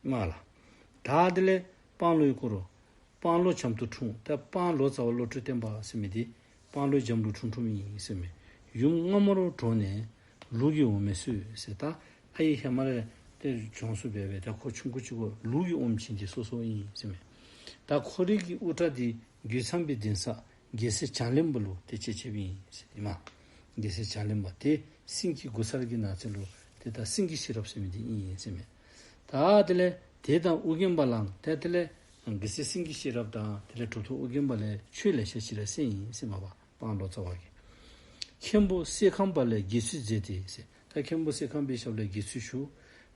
མ་ལགས། ད་དེ་ལས་སྤང་ལོའི་སྐོར་རོ། སྤང་ལོ་བྱམས་དུ་འཁྲུངས། ཏེ་སྤང་ལོ་ཙཱ་བ་བློ་གྲོས་བརྟན་པ་ཟེར་མི་འདི་སྤང་ལོའི་འགྲམ་ལུ་འཁྲུངས་འཁྲུངསམ་ཨིན་ཟེར་མས། ཡུམ་སྔ་མོར་གྲོངས་ནས་ལུག་གི་འོ་མས་གསོས་ཟེར། ད་ཨའི་ཧེ་མ་ལས་ཏེ་གྲོངས་སོ་སྦེ་སྦེ་ད་ཁོ་ཆུང་ཀུ་ཅིག་གུ་ལུག་གི་འོ་མ་བྱིན་ཏེ་གསོ་གསོཝ་ཨིན་ཟེར་མས། ད་ཁོ་རའི་གི་དབུ་སྐྲ་འདི་རྒོད་ཚང་པའི་གདན་ས་རྒྱལ་སྲས་བྱང་གླིང་པ་ལུ་ཏེ་བཅད་བཅདཔ་ཨིན་ཟེར་ཨིན་མས། རྒྱལ་སྲས་བྱང་གླིང་པ་ཏེ་སེང་གེ་དགུ་ཚར་གྱི་ནགས་ཚལ་ལུ་ཏེ་ད་སེང་གེ་ཤེས་རབ་ཟེར་མི་འདི་ཨིན་ཟེར་མས། ད་དེ་ལས་དེ་དང་ཨོ་རྒྱན་པ་ལའང་ཏེ་དེ་ལས་ རྒྱལ་སྲས་སེང་གེ་ཤེས་རབ་དང་དེ་ལས་གྲུབ་ཐོབ་ཨོ་རྒྱན་པ་ལས་ཆོས་ལེ་ཤ་ཅིག་ར་གསན་ཡི་ཟེར་མས་པ། སྤང་ལོ་ཙཱ་བ་གིས། མཁན་པོ་སེ་ཁམས་པ་ལས་དགེ་ཚུལ་མཛད་དེ་ཟེར། ད་མཁན་པོ་སེ་ཁམས་པའི་ཞབས་ལས་དགེ་ཚུལ་ཞུ།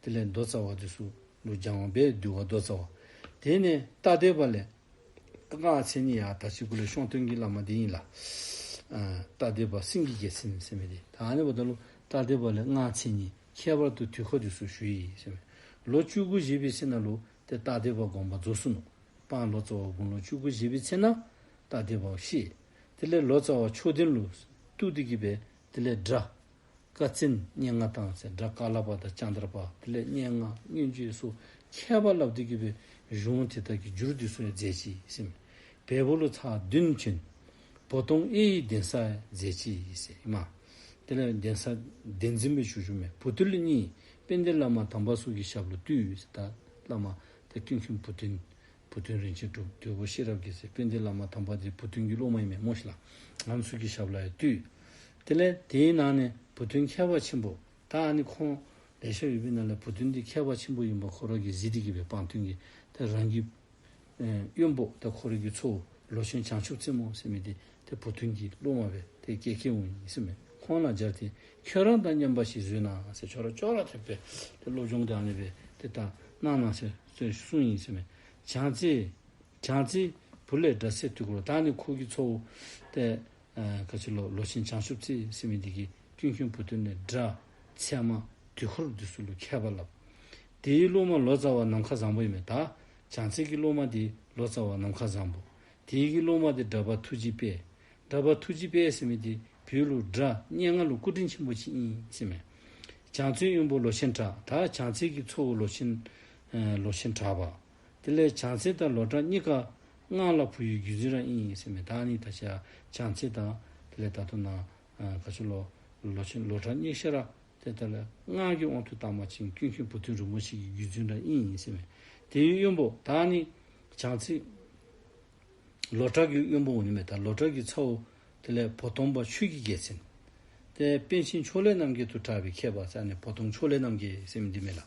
དེ་ལས་མདོ་རྩ་བ་དེ་ཚུ་ལུ་སྦྱང་བ་འབད། འདུལ་བ་མདོ་རྩ་བ། དེ་ནས་ཏ་དེ་པ་ལས་སྔགས་མཚན་ཉིད་ཡ། ད་ཅི་གུ་ལས་ཤོང་སྟོན་གྱི་བླ་མ་དེ་ཨིན་ལགས། ཨ་ཏ་དེ་པ་སེང་གེ་རྒྱལ་མཚན་ཟེར་མི་དེ། ད་ཨ་ནི་འབདཝ་ད་ལུ་ཏ་དེ་པ་ལས་སྔགས་མཚན་ཉིད་ཁྱད་པར་དུ་དུས་འཁོར་དེ་ཚུ་ཞུ་ཡི་ཟེར་མས། ལོ་བཅུ་དགུ་བཞེས་པའི་ཚེ་ན་ལུ་ཏེ་ཏ་དེ་པ་དགོངས་པ་རྫོགས་སོ་ནུག། སྤང་ལོ་ཙཱ་བ་དགུང་ལོ་བཅུ་དགུ་བཞེས་པའི་ཚེ་ན་ཏ་དེ་པ་གཤེགས། དེ་ལས་ལོ་ཙཱ་བ་མཆོག་ལྡན་ལུ་གཏུགས་ཏེ་གི་སྦེ་དེ་ལས་སྒྲ་ཀ་ཙན་སྙན་ངག་དང་ཟེར་སྒྲ་ཀ་ལ་པ་དང་ཙནྡྲ་པ། དེ་ལས་སྙན་ངག་མངོན་བརྗོད་སོགས་མཁས་པ་སླབ་སྟེ་གི་སྦེ་གཞུང་དེ་དག་གི་འགྱུར་དེ་ཚུ་ཡང་མཛད་ཅི་ཟེར་མས། བལ་པོ་ལུ་ཚར་བདུན་བྱོན། བོ་དོང་ཨེ་ཡི་གདན་ས་མཛད་ཅི་ཟེར་ཨིན་མས། དེ་ལས་གདན་ས་གདན་འཛིན་སྦེ་བཞུགས་བཞུགསཔ་མས། བུ་སྟོན་གཉིས་དཔལ་ལྡན་བླ་མ་དམ་པ་ཚུ་གི་ཞབས་ལུ་བཏུད་ཟེར། ད་བླ་མ་ཏེ་ཀུན་མཁྱེན་བུ་སྟོན། བུ་སྟོན་རིན་ཆེན་གྲུབ། དོལ་པོ་ཤེས་རབ་རྒྱལ་མཚན། དཔལ་ལྡན་བླ་མ་དམ་པ་དེ་བུ་སྟོན་གྱི་སློབ་མ་ཨིན་མས་སྨོ་ཤིག་ལགས། ཨ་ནི་ཚུ་གི་ཞབས་ལུ་ཡང་བཏུད། དེ་ལས་དེའི་ནང་ནས་བུ་སྟོན་མཁས་པ་ཆེན་པོ། ད་ཨ་ནི་ཁོང་ལེ་ཤ་ཡོད་པའི་ནང་ལས་བུ་སྟོན་འདི་མཁས་པ་ཆེན་པོ་ཨིན་པ་ཁོ་ར་གིས་གཟིགས་ཏེ་གི་སྦེ་སྤང་སྟོན་གྱི་ད་རང་གི་ཨེ་དབོན་པོ་ད་ཁོ་ར་གི་ཚའོ་ལོ་ཆེན་བྱང་ཆུབ་རྩེ་མོ་ཟེར་མི་འདི་ཏེ་བུ་སྟོན་གྱི་སློབ་མ་སྦེ་ཏེ་བསྐྱལ་བསྐྱལཝ་ཨིན་ཟེར་མས། ཁོང་ལ་སྦྱར་ཏེ་ཁྱོད་རང་དང་མཉམ་པ་ཞིག་བཟོས་གནང་ཟེར། ཁྱོད་ར་ཅོག་ར་འཐདཔ་སྦེ་ཏེ་སློབ་སྦྱོང་དེ་ཨ་ནི་སྦེ་ཏེ་ད་གནང་གནང་ཟེར་ཟེར་གསུངས་ཡི་ཟེར་མས། བྱང་རྩེ་བྱང་རྩེ་བུ་ལས་སྒྲ་ཚད་དུས་འཁོར། ད་ཨ་ནི་ཁོ་གི་ཚའོ་ཏེ་ཨ་ག་ཅི་ལོ་ལོ་ཆེན་བྱང་ཆུབ་རྩེ་ཟེར་མི་འདི་གིས་ཀུན་མཁྱེན་བུ་སྟོན་ལས་སྒྲ་ཚད་མ་དུས་འཁོར་འདི་ཚུ་ལུ་མཁས་པ་སླབ། དེའི་སློབ་མ་ལོ་ཙཱ་བ་ནམ་མཁའ་བཟང་པོ་ཨིན་མས། ད་བྱང་རྩེ་གི་སློབ་མ་འདི་ལོ་ཙཱ་བ་ནམ་མཁའ་བཟང་པོ། དེའི་གི་སློབ་མ་འདི་གྲྭ་པ་ཐུགས་རྗེ་དཔལ། གྲྭ་པ་ཐུགས་རྗེ་དཔལ་ཟེར་མི་འདི་བོད་ལུ་སྒྲ་སྙན་ངག་ལུ་སྐུ་དྲིན་ཆེན་པོ་ཅིག་ཨིན་ཟེར་མས། བྱང་རྩེའི་དབོན་པོ་ལོ་ཆེན་གྲགས། ད་བྱང་རྩེ་གི་ཚའོ་ལོ་ཆེན་ཨེ་ལོ་ཆེན་གྲགས་པ། དེ་ལས་བྱང་རྩེ་དང་ལོ་གྲགས་གཉིས་ཀ་སྔགས་ལ་བུ་ཡུག་བརྒྱུད་འཛིན་ར་ཨིན་ཟེར་མས། ད་ཨ་ནི་ད་ཆ་བྱང་རྩེ་དང་དེ་ལས་ད་ལྟོ་ན་ཨ་ག་ཅི་ལོ་ལོ་ཆེན་ལོ་གྲགས་གཉིས་ཆ་ར་ཏེ་ད་ལས་སྔགས་ཀྱི་དབང་དུ་བཏང་པ་ཅིན་ཀུན་མཁྱེན་བུ་སྟོན་རིན་པོ་ཆེ་གི་བརྒྱུད་འཛིན་ར་ཨིན་ཟེར་མས། དེའི་དབོན་པོ་ད་ཨ་ནི་བྱང་རྩེ་ལོ་གྲགས་ཀྱི་དབོན་པོ་འོང་ནི་མས། ད་ལོ་གྲགས་ཀྱི་ཚའོ་དེ་ལས་བོ་དོང་པ་ཆོས་ཀྱི་རྒྱལ་མཚན། ཏེ་པཎ་ཆེན་ཕྱོགས་ལས་རྣམ་རྒྱལ་དུ་གྲགས་པའི་མཁས་པ་ཟེར་ཨ་ནི་བོ་དོང་ཕྱོགས་ལས་རྣམ་རྒྱལ་ཟེར་མི་འདི་མས་ལགས།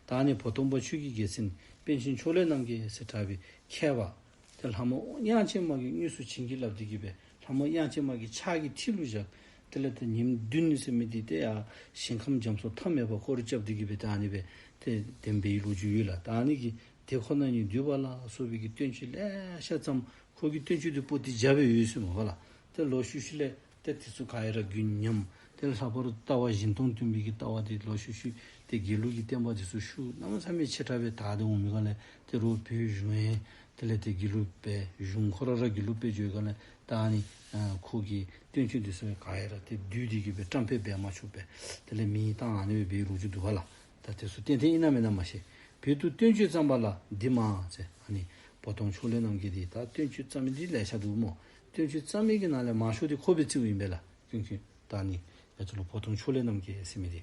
ད་ཨ་ནི་བོ་དོང་པ་ཆོས་ཀྱི་རྒྱལ་མཚན་པཎ་ཆེན་ཕྱོགས་ལས་རྣམ་རྒྱལ་ཟེར་གྲགས་པའི་མཁས་པ། ཏེ་ལྷ་མོ་དབྱངས་ཅན་མ་གིས་དངོས་སུ་བྱིན་གྱིས་བརླབས་ཏེ་གི་སྦེ་ལྷ་མོ་དབྱངས་ཅན་མ་གི་ཕྱག་གི་མཐིལ་ལུ་བཞག། དེ་ལས་ཏེ་ཉིནམ་བདུན་ཟེར་མི་འདི་ཏེ་ཡ་ཞིང་ཁམས་རྒྱ་མཚོ་མཐའ་མེད་པ་སྐོར་ར་རྐྱབ་སྟེ་གི་སྦེ་ད་ཨ་ནི་སྦེ་ཏེ་གདན་འབད་བའི་ལོ་རྒྱུས་ཡོད་ལགས། ད་ཨ་ནི་གི་དེ་ཁོ་ན་ཉིད་འདུས་པ་ལ་སོགས་པའི་གི་བསྟན་བཅོས་ལེ་ཤ་བརྩམས། ཁོ་གི་བསྟན་བཅོས་འདི་པོ་ཏི་བརྒྱ་སྦེ་ཡོད་ཟེར་མས་པ་ལགས། ཏེ་ལོག་ཤུལ་ཤུལ་ལས་ཏེ་དེ་ཚུ་ག་ར་རྒྱུན་ཉམས། ཏེ་ལྷག་པར་ལྟ་བ་གཞན་སྟོང་སྟོན་པའི་གི་ལྟ་བ་འདི་ལོག་ཤུལ་ཤུལ་ཏེ་དགེ་ལུགས་ཀྱི་བསྟན་པ་འདི་ཚུ་ཤུགས་གནམ་མེད་ས་མེད་ཆེ་དྲགས་སྦེ་དར་ཏེ་འོང་མི་ག་ལས་ཏེ་རོགས་བོད་གཞུང་ཡང་དེ་ལས་ཏེ་དགེ་ལུགས་སྦེ་གཞུང་ཁོ་ར་ར་དགེ་ལུགས་སྦེ་འགྱོ་ག་ལས་ད་ཨ་ནི་ཨ་ཁོ་གི་བསྟན་བཅོས་འདི་ཚུ་ག་ར་ཏེ་བསྡུས་ཏེ་གི་སྦེ་བཀྲམ་སྤེལ་འབད་མ་ཆོགཔ་སྦེ་དེ་ལས་མེ་བཏང་ཨ་ནི་སྦེ་འབད་ལོ་རྒྱུས་འདུག་པ་ལགས། ད་དེ་ཚུ་ཏན་ཏན་ཨིན་ན་མེན་ན་མ་ཤེས། བོད་དུ་བསྟན་བཅོས་བརྩམས་པ་ལ་འདི་མང་ཟེར་ཨ་ནི་བོ་དོང་ཕྱོགས་ལས་རྣམ་རྒྱལ་འདི་ད་བསྟན་བཅོས་བརྩམས་མི་འདི་ལེ་ཤ་འདུག་སྨོ། བསྟན་བཅོས་བརྩམས་མི་གི་ནང་ལས་མང་ཤོས་འདི་ཁོ་སྦེ་བརྩིཝ་ཨིན་པས་ལགས། ཀུན་མཁྱེན་ད་ཨ་ནི་ང་བཅས་ལུ་བོ་དོང་ཕྱོགས་ལས་རྣམ་རྒྱལ་ཟེར་མི་འདི་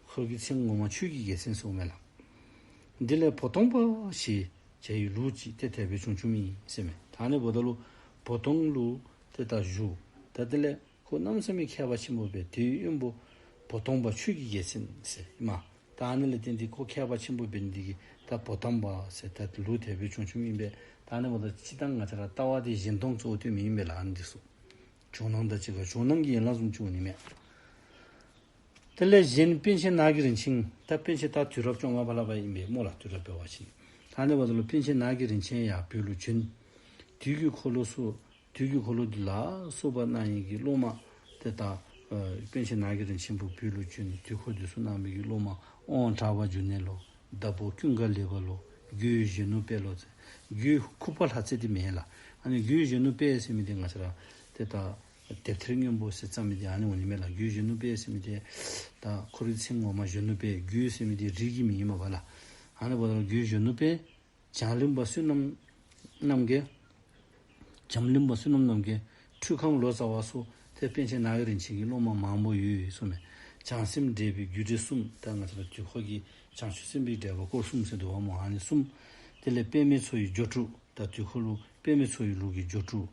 ཁོ་གི་མཚན་ངོ་མ་ཆོས་ཀྱི་རྒྱལ་མཚན་ཟེརཝ་མས་ལགས། འདི་ལས་བོ་དོང་པ་ཞེས་བྱ་བའི་ལུགས་ཅིག་ཏེ་དེ་སྦེ་བྱུང་བྱུངམ་ཨིན་ཟེར་མས། ད་ཨ་ནི་འབདཝ་ད་ལུ་བོ་དོང་ལུ་ཏེ་ད་བཞུགས། ད་དེ་ལས་ཁོ་གནམ་མེད་ས་མེད་མཁས་པ་ཆེན་པོ་སྦེ་དེའི་དབོན་པོ་བོ་དོང་པ་ཆོས་ཀྱི་རྒྱལ་མཚན་ཟེར་ཨིན་མས། ད་ཨ་ནི་ལས་བརྟེན་ཏེ་ཁོ་མཁས་པ་ཆེན་པོ་འབད་ནི་འདི་གིས་ད་བོ་དོང་པ་ཟེར་ད་ལུགས་དེ་སྦེ་བྱུང་བྱུངམ་ཨིན་པས། ད་ཨ་ནི་འབདཝ་ད་སྤྱིར་བཏང་ང་བཅས་ར་ལྟ་བ་འདི་གཞན་སྟོང་གཙོ་བོ་སྟོནམ་ཨིན་པས་ལགས། ཨ་ནི་འདི་ཚུ་ཇོ་ནང་དང་གཅིག་ཁར་ཇོ་ནང་གི་ཡན་ལག་བཟུམ་ཅིག་འོང་ནི་མས། དེ་ལས་གཞན་པཎ་ཆེན་ནགས་ཀྱི་རིན་ཆེན། ད་པཎ་ཆེན་ད་དུས་རབས་བཅོ་ལྔ་པ་ལུ་འབདཝ་ཨིན་པས་སྨོ་ལགས། དུས་རབས་འབད་བ་ཅིན་ད་ཨ་ནི་འབདཝ་ད་ལུ་པཎ་ཆེན་ནགས་ཀྱི་རིན་ཆེན་ཡང་བོད་ལུ་བྱོན། དུས་ཀྱི་འཁོར་ལོ་སོགས་དུས་ཀྱི་འཁོར་ལོ་འདི་ལ་སོགས་པ་གནང་ཡི་གི་སློབ་མ་ཏེ་ད་ཨ་པཎ་ཆེན་ནགས་ཀྱི་རིན་ཆེན་པོ་བོད་ལུ་བྱོན། དུས་འཁོར་འདི་ཚུ་གནང་མི་གི་སློབ་མ་དབང་གྲགས་པ་འབྱུང་གནས་ལོ། ཟླ་བོ་ཀུན་དགའ་ལེགས་པ་ལོ། རྒོད་གཞོན་ནུ་དཔལ་ལོ་ཟེར། རྒོད་ཁུག་པ་ལྷ་རྩེ་འདི་མེན་ལགས། ཨ་ནི་རྒོད་གཞོན་ནུ་དཔལ་ཟེར་མི་འདི་ང་བཅས་ར་ཏེ་ད་དེབ་ཐེར་སྔོན་པོ་ཟེར་བརྩམས་མི་འདི་ཨ་ནི་འོང་ནི་མས་ལགས། རྒོད་གཞོན་ནུ་དཔལ་ཟེར་མི་འདི་ད་ཁོ་རའི་མཚན་ངོ་མ་གཞོན་ནུ་དཔལ། རྒོད་ཟེར་མི་འདི་རིགས་ཀྱི་མིང་ཨིན་མས་པ་ལགས། ཨ་ནི་འབདཝ་ད་རྒོད་གཞོན་ནུ་དཔལ་འཇམ་གླིང་པ་བསོད་ནམས་རྣམ་རྒྱལ། འཇམ་གླིང་པ་བསོད་ནམས་རྣམ་རྒྱལ། ཁྲུས་ཁང་ལོ་ཙཱ་བ་སོགས་ཏེ་པཎ་ཆེན་ནགས་ཀྱི་རིན་ཆེན་གྱི་སློབ་མ་མང་པོ་ཡོད་ཡོད་གསུངས་མས། བྱང་སེམས་འགྲེལ་པའི་རྒྱུད་འགྲེལ་གསུམ། ད་ང་བཅས་ར་དུས་འཁོར་གྱི་བྱང་ཆུབ་སེམས་དཔའི་འགྲེལ་པ་སྐོར་གསུམ་ཟེར་འདུག་པ་སྨོ། ཨ་ནི་གསུམ། དེ་ལས་པདྨའི་འཚོ་བའི་སྦྱོར་དྲུག། ད་དུས་འཁོར་ལུ་པདྨའི་འཚོ་བའི་ལུགས་ཀྱི་སྦྱོར་དྲུག།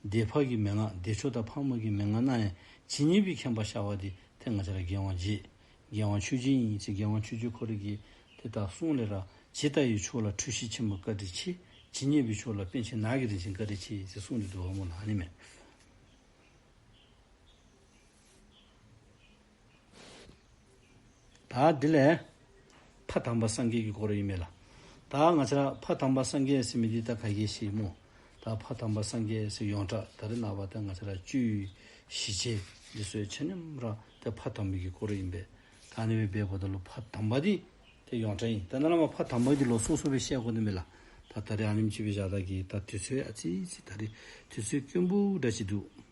སྡེ་ཕག་གི་མན་ངག། བདེ་མཆོག་དང་ཕག་མོ་གི་མན་ངག་གནང་ཡང་ཇི་སྙེད་པའི་མཁྱེན་པ་ཤར་བ་འདི་ཏེ་ང་བཅས་ར་རྒྱལ་དབང་རྗེ་རྒྱལ་དབང་ཆོས་རྗེ་ཨིན་ཟེར། རྒྱལ་དབང་ཆོས་རྗེ་ཁོ་རའི་གི་ཏེ་ད་གསུང་ལས་ར་ཇི་ལྟ་བའི་ཆོས་ལ་འཁྲུལ་ཞིག་ཆེན་པོ་བཀའ་དྲིན་ཆེ། ཇི་སྙེད་པའི་ཆོས་ལ་པཎ་ཆེན་ནགས་ཀྱི་རིན་ཆེན་བཀའ་དྲིན་ཆེ་ཟེར་གསུངས་ཏེ་འདུག་པ་སྨོ་ལགས། ཨ་ནི་མས། ད་འདི་ལས་ཕ་དམ་པ་སངས་རྒྱས་ཀྱི་སྐོར་ཨིན་མས་ལགས། ད་ང་བཅས་ར་ཕ་དམ་པ་སངས་རྒྱས་ཟེར་མི་འདི་ད་ག་གིས་ཤེས་སྨོ། ད་ཕ་དམ་པ་སངས་རྒྱས་ཟེར་ཡོངས་གྲགས་ད་རེས་ནངས་པ་ད་ང་བཅས་ར་བཅུད་ཞི་བྱེད་འདི་ཚུ་ཆ་མཉམ་ར་ད་ཕ་དམ་པའི་གི་སྐོར་ཨིན་པས། ད་ཨ་ནི་སྦེ་འབདཝ་ད་ལུ་ཕ་དམ་པ་འདི་ཏེ་ཡོངས་གྲགས་ཨིན། ད་ནཱ་ལས་མར་ཕ་དམ་པ་འདི་ལོགས་སོ་སོ་སྦེ་བཤད་དགོ་ནི་མས་ལགས། ད་ད་རེས་ཨ་ནེམ་ཅིག་སྦེ་བཞག་ད་གི་ད་དུས་ཚོད་ཨ་ཙི་ཙི་ད་རེས་དུས་ཚོད་དཀོན་པོ་འདྲ་ཅིག་འདུག།